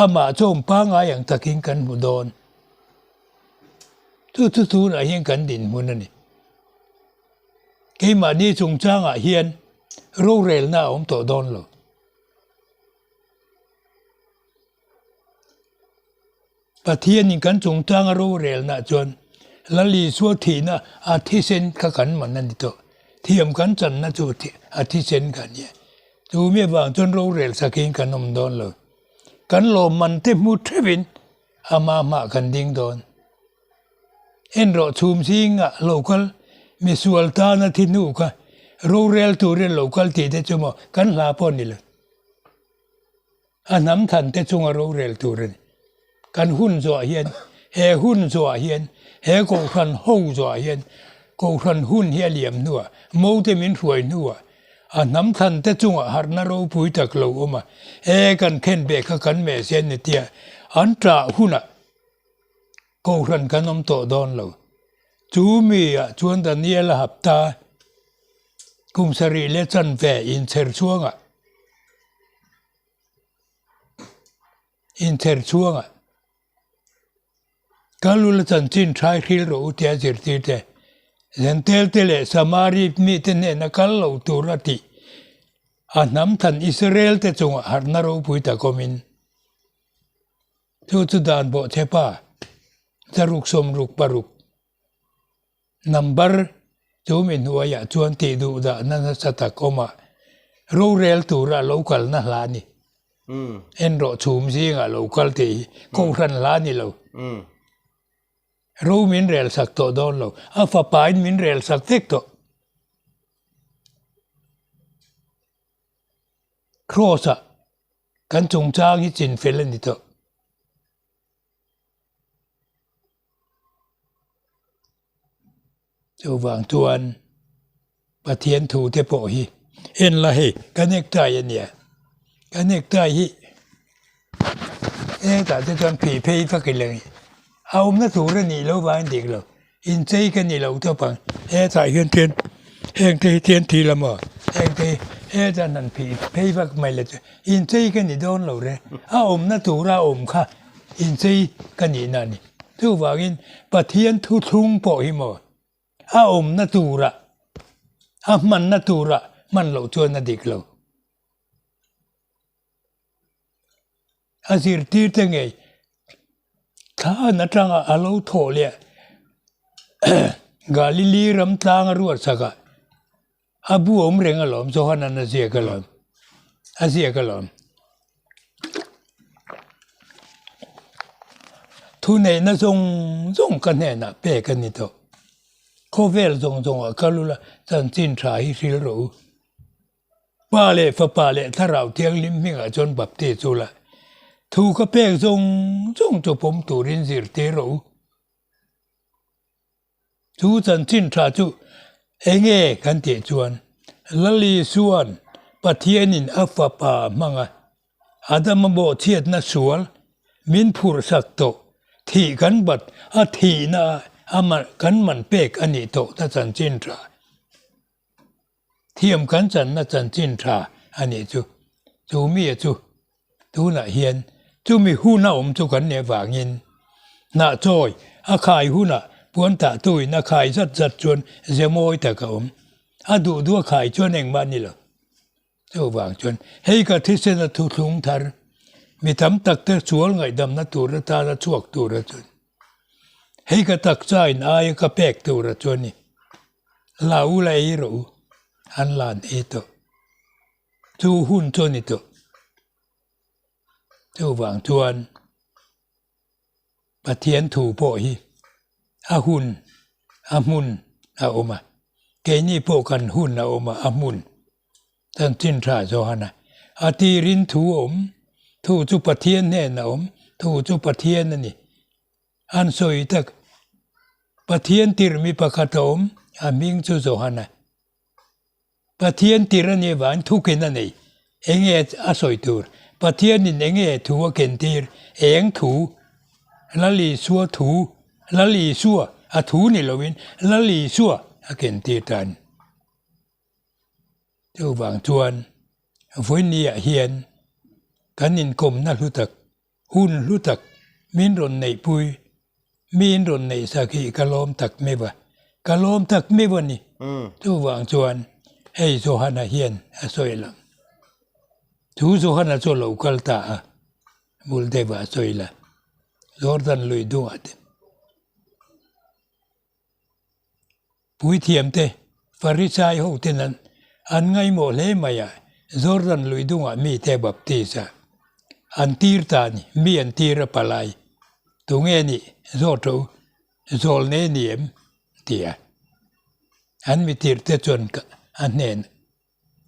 Amah chu awm pangngai ang takin kan hmu dawn. Chu chu tunah hian kan dinhmun a ni. Keimahni chungchangah hian rorelna a awm tawh dawn lo. Pathianin kan chungchanga rorelna chuan Lal Isua thihna a thisen kha kan man a ni tawh. Thiam kan channa chu a thisen kha a nia. Chu mi avang chuan rorel sakin kan awm dawn lo. Kan lawmman te hmu theuhin Ama hmah kan ding dawn. En rawh chhum zingah lo kal, misual tana thi hnu kha rorel turin lo kal tih te chu maw kan hla pawh ni lo. A hnam than te chunga rorel tur a ni. Kan hun zawhah hian, he hun zawhah hian, he kohhran ho zawhah hian, kohhran hun hi a liam hnuah, mote min hruai hnuah A hnam thlan te chungah harhna ropui tak lo awm a, e kan khen beh kha kan meh sia ni tia an ṭah hunah kohhran kan awm tawh dawn lo. Chu mi ah chuan Daniel a hapta kum sarih leh chanve inchher chhuangah inchher chhuangah Ka lu la chanchin thai hril rawh u tia zirtir te, Zentel te leh Samari mite hnena kal lo tur a tih a hnam than Israel te chungah harhna ropui tak awmin chu chu dan bawhchhe pa. 166 Number chu mi hnuaiah chuan tih duh dahna nasa tak awmah rorel tura lo kalna hla a ni. En rawh chhum zingah lo kal tih hi kohhran hla a ni lo. Ro min rel sak tawh dawn lo. A fapain min rel sak vek tawh. Kraws-ah kan chungchang hi chinfel a ni tawh. Chuvang chuan Pathian thu te pawh hi en la hei ka necktie a nia, ka necktie hi hetah te chuan phih phei vak ila a awmna tur a nih loh vangin dik lo. Inchei ka ni lo tawp ang, hetah hian tian heng te hi tian thi la maw, heng te hi hetah han phih phei vak mai la chu inchei ka ni dawn lo re, a awmna tura a awm kha inchei ka nihna a ni. Chuvangin Pathian thuthlung pawh hi maw a awmna tura a hmanna tura hman loh chuan a dik lo. A zirtirte ngei thlan atanga a lo thawh leh Galili ram tlanga ruatsakah a bu awm reng alawm, Johanan a ziak alawm, a ziak alawm. Thuneihna zawng zawng ka hnenah pek a ni tawh. Khawvel zawng zawngah kal ula chanchin tha hi hril rawh u. Pa leh Fapa leh Thlarau Thianghlim hmingah chuan baptis chu la, thu ka pek zawng zawng chu pawm turin zirtir rawh u. Chu chanchin tha chu enge kan tih chuan Lal Isua'n Pathianin a Fapa hmanga Adama bawhchhiatna sual min phurhsak tawh thih kan bat a thihna a kan man pek a nih tawhna chanchin tha. Thiam kan channa chanchin tha a nih chu. Chu mi chu tunah hian chumi hun a awm chu kan nih avangin hnah chawi a khai hunah puan tah tuin a khai zat zat chuan ze mawi tak a awm. A duh duh a khai chuan engmah a ni lo. Chuvang chuan hei ka thisen a thuthlung thar mi tam tak te sual ngaihdamna tur atana chhuak tura chuan hei ka taksa in aia ka pek tura chuan ni. La u la ei rawh u, an lan ei tawh. Chu hun chu a ni tawh. Chuvang chuan Pathian thu pawh hi a hun, a hmun a awm a. Keini pawh kan hun a awm a, a hmun. Chanchin tha Johana a tirin thu a awm, thu chu Pathian hnen a awm, thu chu Pathian a ni. An sawi tak, Pathian tirh mi pakhat a awm, a hming chu Johana. Pathian tirh a nih avangin thukin a nei. Enge a sawi tur? Pathianin enge thu a ken tir? Eng thu? Lal Isua thu, Lal Isua a thu ni loin Lal Isua a ken tir ta a ni. Chuvang chuan vawinia hian kan inkawmna hlu tak Hun hlu tak min rawn neihpui, miin rawn neih sak hi ka lawm tak meuh a, ka lawm tak meuh a ni. Chuvang chuan hei Johana hian a sawi lang. Chu Johana chu a lo kal ta a, bul deuhah a sawi la, Jordan lui dungah te. Puithiam te, Farisai ho ten an an ngaihmawh hle mai a, Jordan lui dungah mite baptis a an tir ta a ni, mi an tir a palai, tunge nih zawt rawh u, zawl nei ni em? ti a. An mi tirh te chuan a hnen,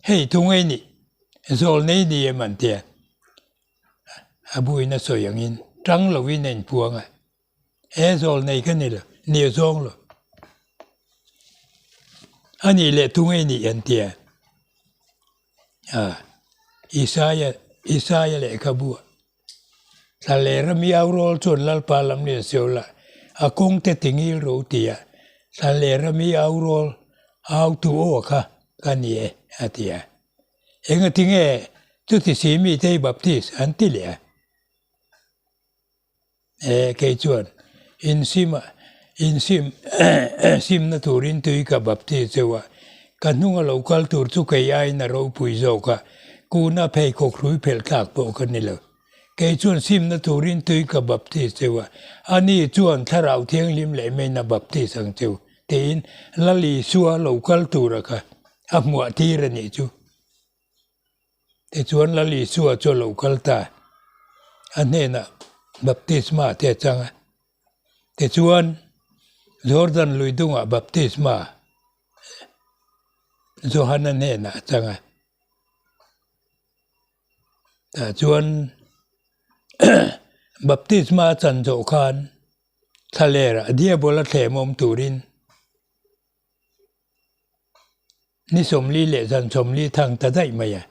hei tunge nih, zawl nei ni em an ti a, a buin a sawi angin tang lovin a inpuang a. He zawl nei ka ni lo, ni a zawng lo. A nih leh tu ngei nih an tia. A, Isaia, Isaia lehkhabu ah. Thlalera mi au rawl chuan Lalpa lam lian sio la, a kawng te ti ngil ro tia. Thlalera mi au rawl au tu aw kha ka ni e, a ti a. Engatinge chuti si mite hi Baptist an ti leh a? E, kei chuan insim a, insim simna turin tui ka baptis cheu a, ka hnunga lo kal tur chu kei aiin a ropui zawk a, kuna pheikhawk hrui phelh thlak pawh ka ni lo. Kei chuan simna turin tui ka baptis cheu a, ani chuan Thlarau Thianghlim leh meiin a baptis ang cheu, tiin Lal Isua lo kal tura kha a hmuah tir a nih chu. Tichuan Lal Isua chu a lo kal ta, a hnenah baptisma te a chang a. Tichuan Jordan lui dungah baptisma Johana hnenah a chang a. Tah chuan baptisma a chan zawh khan thlalerah diabola thlem awm turin Ni 40 leh zan 40 thang ta daih mai a.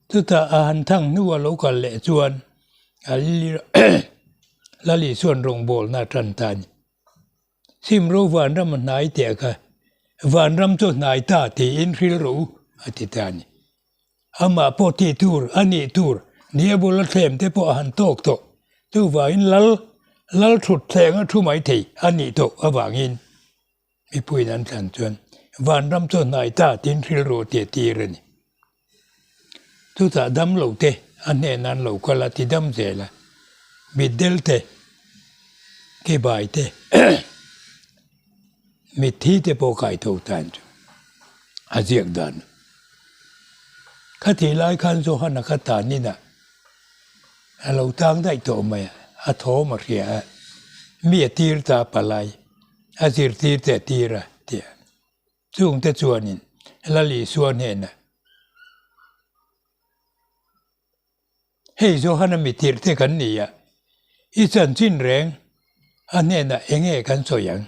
Chutah a han thang hnua lo kal leh chuan a Lali chuan rawngbawlna a tan ta a ni. Simro vanram a hnai teh kha vanram chu hnai ta tiin hril rawh u a ti ta a ni. Amah pawh tih tur a nih tur diabol a thlem te pawh a han tawk tawh. Chuvangin lal lal thut thleng a thu mai thei a nih tawh avangin Mipuiin an thlan chuan vanram chu hnai ta tiin rilru a tih tir a ni. Chutah dam lo te a hnenah an lo kal a ti dam zel a, mitdel te, kebai te, mitthi te pawh kai tho tan chu a ziak dan. Khatih lai khan Johana kha tan inah a lo tang daih tawh mai a, a thawm a hria a, mi a tir ta palai. A zirtir te a tir a ti a. Chungte chuanin Lal Isua hnenah, Hei Johana mi tirhte kan ni a, i chanchin reng a hnenah eng nge kan sawi ang?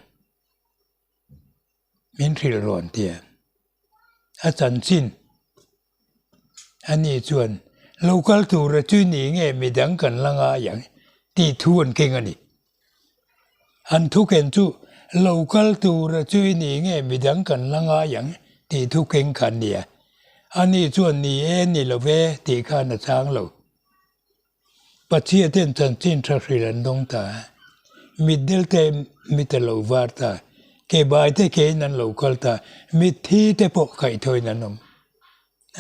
Min hrilh rawn ti a. A chanchin a ni chuan lo kal tura chu ni nge midang kan la ngai ang tih thu an keng a ni. An thu ken chu lo kal tura chu i ni nge midang kan la ngai ang tih thu keng kha a ni a. A ni chuan ni e ni lo ve tih khan a chang lo. Pathian ten chanchin tha hrilh an dawng ta a, mitdel te mit a lo var ta, kebai te kein an lo kal ta, mitthi te pawh kaihthawin an awm.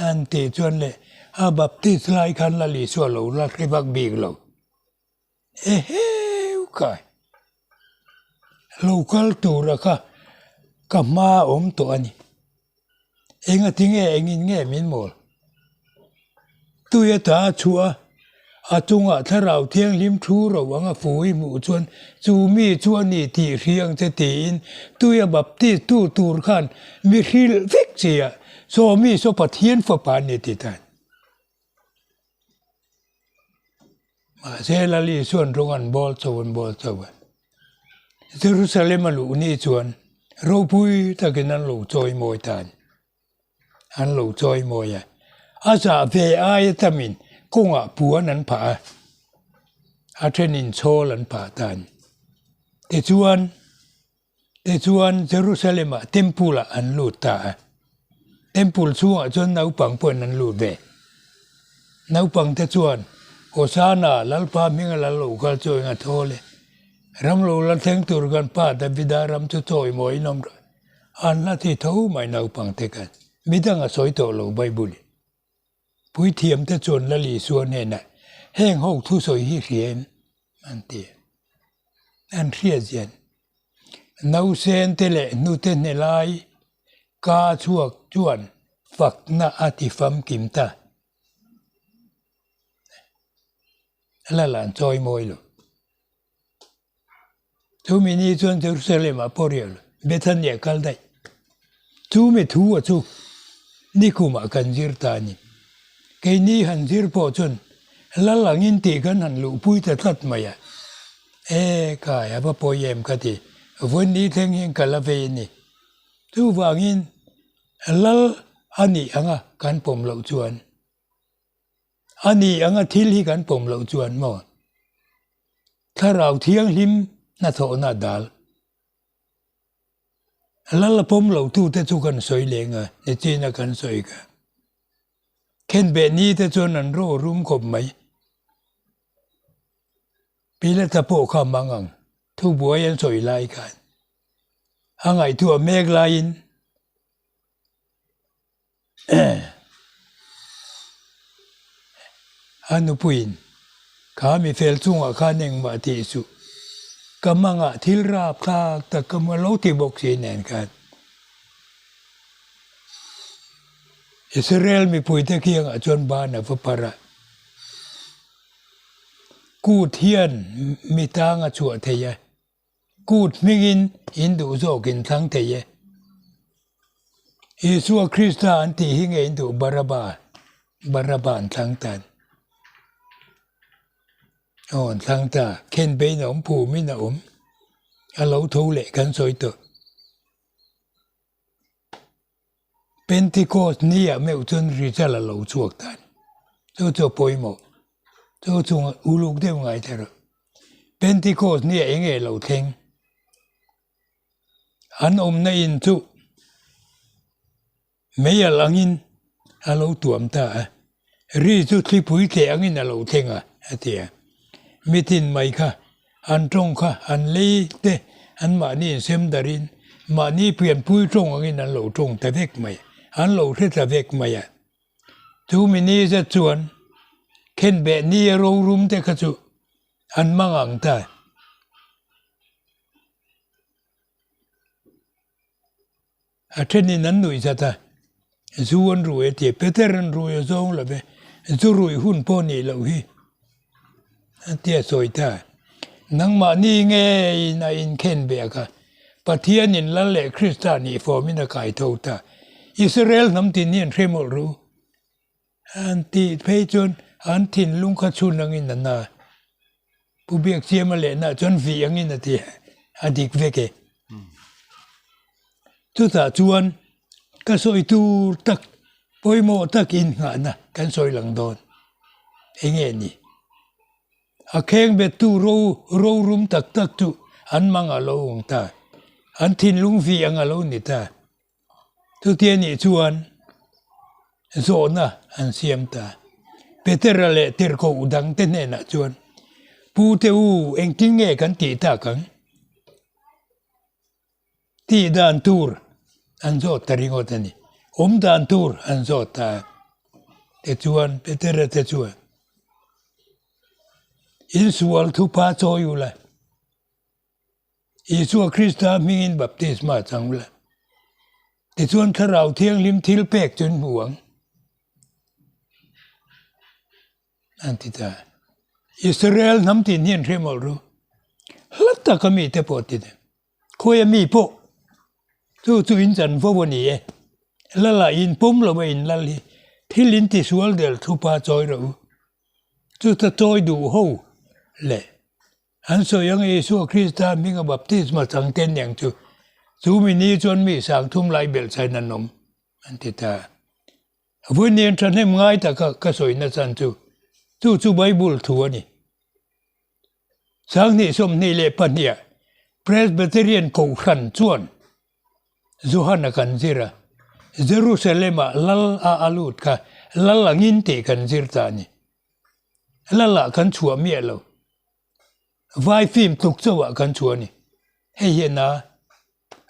An tih chuan le a baptist lai khan Lal Isua lo la hre vak bik lo. Eheu kai! Lo kal tura kha ka hma a awm tawh a ni. Engati nge engin nge min mawl? Tui ata a chhuah a, a chungah Thlarau Thianghlim thu ro anga fu i hmuh chuan chu mi chu a ni tih hriang che tiin tui a baptist tu tur khan mi hrilh vek che a, saw mi saw Pathian fapa a ni ti tan. Mahse Lali chuan rawng an bawl chho an bawl chho a. Jerusalem a luh ni chuan ropui takin an lo chawi mawi ta a ni. An lo chawi mawi a. A zah ve aia tamin kawngah puan an phah a, a thenin chhawl an phah ta a ni. Tichuan. Tichuan, Jerusalem-ah Temple-ah an lut ta a. Temple chhungah chuan naupang pawhin an lut ve. Naupangte chuan, Hosana, Lalpa hminga lal lo kal chu eng a thawl e. Ram lo la thleng tur kan pa Davida ram chu chawi maw in awm rawh. An la ti tho mai naupangte khan. Midang a sawi tawh lo Bible-in. Puithiamte chuan Lal Isua hnenah, Heng ho thusawi hi hria em? an ti. An hriat zian. Nausente leh hnute hne lai ka chhuak chuan fakna a ti famkim ta. Lal an chawi mawi lo. Chumi ni chuan Jerusalem ah pawh riah lo, Bethany ah kal daih. Chumi thu a chu nikum ah kan zir ta a ni. Keini han zir pawh chuan lal angin tih kan han luhpui ta tlat mai a. E kai a va pawi em ka ti, vawi ni thleng hian ka la vei a ni. Chuvangin lal a nih anga kan pawm loh chuan A ni anga thil hi kan pawm loh chuan maw Thlarau Thianghlim hnathawhna a dal. Lal a pawm loh tute chu kan sawi leng a, nichin a kan sawi kha. Khenbeh ni te chuan an ro rum khawp mai. Pilata pawh kha mang ang, thubuai an sawi lai khan. A ngaihtuah mek laiin A nupuiin, Kha mi fel chungah khan engmah tih suh, ka mangah thil rapthlak tak ka hmu a lo ti bawk si nen khan. Israel mipuite kiangah chuan ban a va parh a. Kut hian mi tang a chhuah thei a, kut hmingin in duh zawk in thlang thei e. Isua Krista an tih hi nge in duh Baraba, Baraba an thlang tan. Aw an thlang ta, khenbein a awm, phumin a awm, a lo tho leh kan sawi tawh. Pentecost ni ah meuh chuan result a lo chhuak ta a ni. Chu chu a pawimawh. Chu chu uluk deuh ngai ta rawh. Pentecost ni ah eng nge lo thleng? An awmna in chu mei alh angin a lo tuam ta a. Ri chu thlipui tleh angin a lo thleng a, a ti a. Mitin mai kha An tawng kha an lei te an mahni insem darin mahni pianpui tawng angin an lo tawng ta vek mai, an lo hre ta vek mai a. Chu mi ni zet chuan khenbeh ni a rorum te kha chu an mang ang ta. A thenin an nuih zat a, zu an rui a ti a, Peter an rui a zawng lo ve, zu ruih hun pawh nih loh hi a ti a sawi ta. Nangmahni ngeiin a inkhen ve kha, Pathianin Lal leh Krista nih fawmin a kai tho ta. Israel hnam tin hi an hre mawlh ru. An tih phei chuan an thinlung kha chhun angin a na. Pu Biakchiama lehna chuan vih angin a ti a dik vek e. Chutah chuan ka sawi tur tak pawimawh tak innghahna kan sawi lang dawn. Enge ni? A kheng bettu ro rorum tak tak chu an mang a lo awm ta. An thinlung vih ang a lo ni ta. Chutia nih chuan zawhna an siam ta. Petera leh tirhkoh dangte hnenah chuan, Pute u, engtin nge kan tih tak ang? Tih dan tur an zawt ta ringawt a ni. Awm dan tur an zawt ta a. Tichuan, Petera te chuan, Insual thupa chawi ula. Isua Krista hmingin baptisma chang ula, tichuan Thlarau Thianghlim thil pek chu in hmu ang, an ti ta. Israel hnam tin hian hre mawlh ru, hla taka mite pawh ti ta, khawi a mi pawh chu chu in chan fo a ni e, lala in pawm lo a in lal hi, thil in tisual der thupa chawi rawh u, chu ta chawi duh ho leh An sawi ang Isua Krista hminga baptisma chang te aniang chu, chu mi ni chuan mi sangthum lai belh chhain an awm, an ti ta. Vawiin thahnem ngai taka ka sawi nachan chu, chu chu Bible thu a ni. 2024 ah Presbyterian Kohhran chuan Johana kan zir a, Jerusalem-ah lal a a lut kha lal angin tih kan zir ta a ni. Lal ah kan chhuah miah lo. Vai film tluk chauh ah kan chhuah a ni. Hei hian a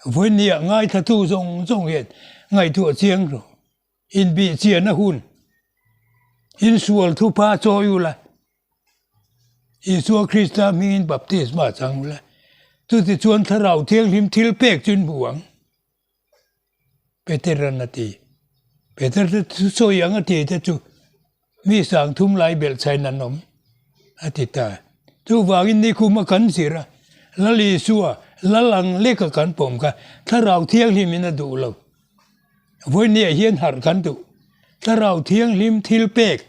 vawiin ah ngaithlatu zawng zawng hian ngaihtuah chiang rawh. Inbih chian a hun. Insual thupa chawi ula. Isua Krista hmingin baptisma chang ula. Chutichuan Thlarau Thianghlim thil pek chu in hmu ang. Peter-a'n a ti. Peter te chu sawi ang a ti te chu mi sang thum lai belh chhain an awm a ti ta. Chuvangin nikhuma kan zir a, Lal Isua lal ang leka kan pawm kha Thlarau Thianghlimin a duh lo. Vawinia hian harh kan duh. Thlarau Thianghlim thil pek,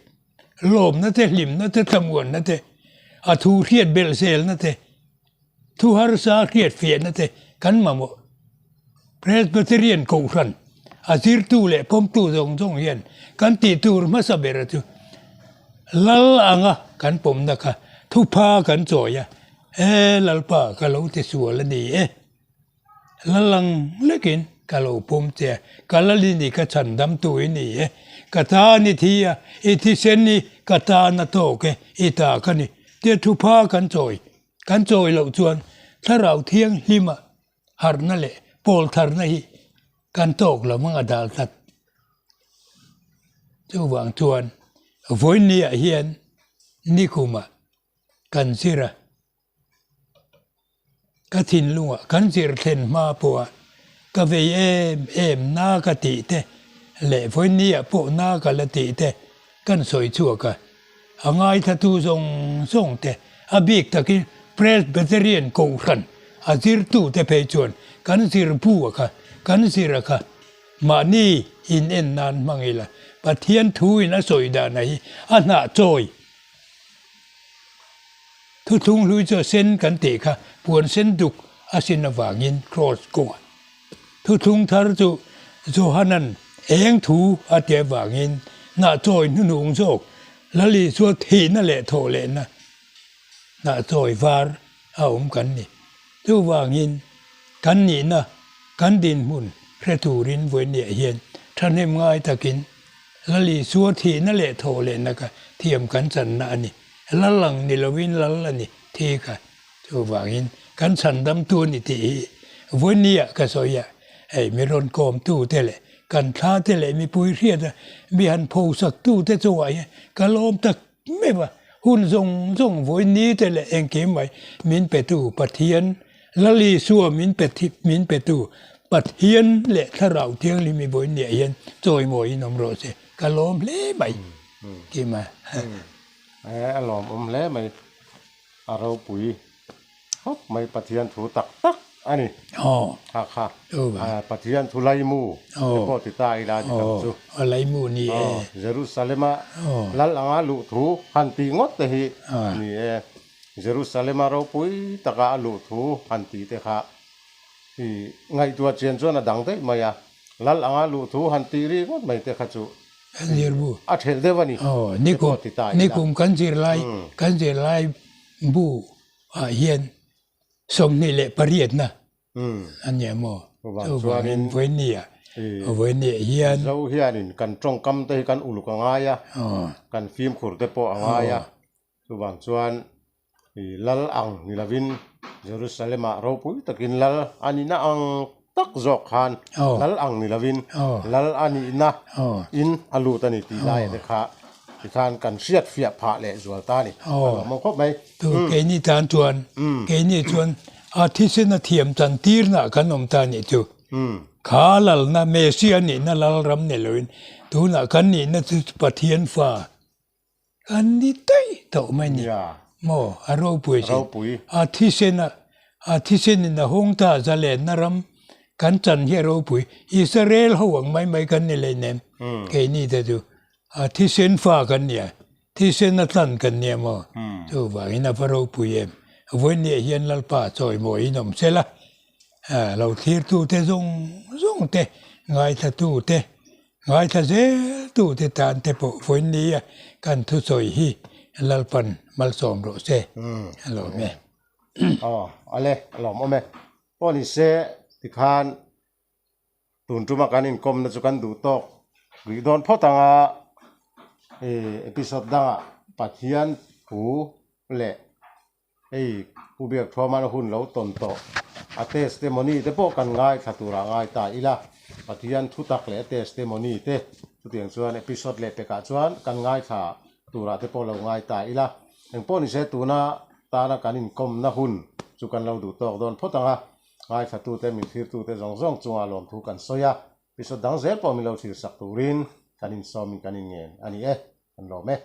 lawmna te, hlimna te, thlamuanna te, a thu hriat belh zelna te, Thu harsa hriat fiahna te kan mamawh. Presbyterian Kohhran a zirtu leh pawmtu zawng zawng hian kan tih tur hmasa ber chu Lal anga kan pawmna kha thupha kan chawi a, E Lalpa ka lo ti sual a ni e, Lal ang lekin ka lo pawm che a, ka Lal i ni ka chhandamtu i ni e, ka tan i thi a, i thisen i ka tan a tawk e, i ta ka ni tia thupha kan chawi. Kan chawi loh chuan Thlarau Thianghlima harhna leh pawl tharna hi kan tawk lo ang a dal tlat. Chuvang chuan vawiinniah hian. Nikumah kan zir a, ka thinlungah kan zir thlen hma pawha ka vei em em na ka tih te leh vawinia pawh na ka la tih te kan sawi chhuak a, a ngaithatu zawng zawng te a bik takin Presbyterian Kohhran a zirtute phei chuan kan zir bu a kha kan zir a kha Mahni in en nan hmang ila, Pathian thu in a sawi dan a hi a hnah chawi. Thuthlung hlui chu a sen kan tih kha puan sen duk a sin avangin Kraws kawngah. Thuthlung thar chu Johanan eng thu a ti avangin hnah chawi hnuhnung zawk Lal Isua thihna leh thawh lehna hnah chawi var a awm kan ni. Chuvangin kan nihna, kan dinhmun hre turin vawinia hian thahnem ngai takin Lal Isua thihna leh thawh lehna kha thiam kan channa a ni. Lal ang ni lovin Lal a ni thi kha. Chuvangin kan chhandamtu a ni tih hi vawinia ka sawi a, hei mi rawn kawmtu te leh kan thla te leh mipui hriata mi han phosak tu te chungah hian ka lawm tak Meuh a, hun zawng zawng vawi ni te leh engkim mai min petu Pathian, Lal Isua min pe min petu Pathian leh Thlarau Thianghlim i vawi niah hian chawimawi in awm rawh se, ka lawm hle mai Kima. A lawmawm hle mai, a ropui. Khawp mai Pathian thu tak tak a ni. Kha kha Pathian thu laimu te pawh ti ta ila ni tak chu. A laimu ni e. Jerusalema lal anga luh thu han tih ngawt te hi ni e. Jerusalema ropui taka a luh thu han tih te kha i ngaihtuah chian chuan a dang daih mai a. Lal anga luh thu han tih ri ngawt mai te kha chu a thelh deuh a ni. Te pawh ti ta ila. Nikum kan zirlai kan zirlai bu ah hian 28 na a nia maw? Chuvangin vawinia vawinia hian Mizo hianin kan tawngkam te hi kan uluk a ngai a, kan fimkhur te pawh a ngai a, chuvang chuan i lal ang ni lovin Jerusalem ah ropui takin lal a nihna ang tak zawk khan lal ang ni lovin lal a nihna in a lut a ni tih lai te kha tikhan kan hriat fiah phah leh zual ta a ni. A lawmawm khawp mai. Tu keini tan chuan keini chuan a thisen a thiam chan tirna kan awm ta nih chu. Kha lalna Messia nihna lal ram ni loin tunah kan nihna chu Pathian fa An ni daih tawh mai ni. Maw a ropui sin. A thisen a a thisen in a hawng ta zalenna ram kan chan hi a ropui. Israel ho ang mai mai kan ni leh nem. Keini te chu a thisen fa kan nia. Thisen a tlan kan nia maw. Chuvangin a va ropui em. Vawinia hian Lalpa chawimawi in awm sela. Lo thlirtute zawng zawng te ngaithlatute Ngaithla zel tute tan te pawh vawiin nia kan thusawi hi Lalpan malsawm rawh se a lawm e. Aw ale a lawm awm e. Pawh ni se tikhan tun tuma kan inkawmna chu kan duh tawk rih dawn phawt ang a, i episode dangah Pathian thu leh Hei Pu Biakthuaman a hun lo tawn tawh. A testimony te pawh kan ngaithla turah ngai ta ila. Pathian thu tak leh a testimony te chutiang chuan episode leh pekah chuan kan ngaithla turah te pawh lo ngai ta ila. Engpawh nise tuna tana kan inkawmna hun chu kan lo duh tawk dawn phawt ang a. Ngaithlatute min thlirtute zawng zawng chungah lawmthu kan sawi a. Episode dang zel pawh min lo thilsak turin kan insawmin kan inngen a ni e. Kan lawm e.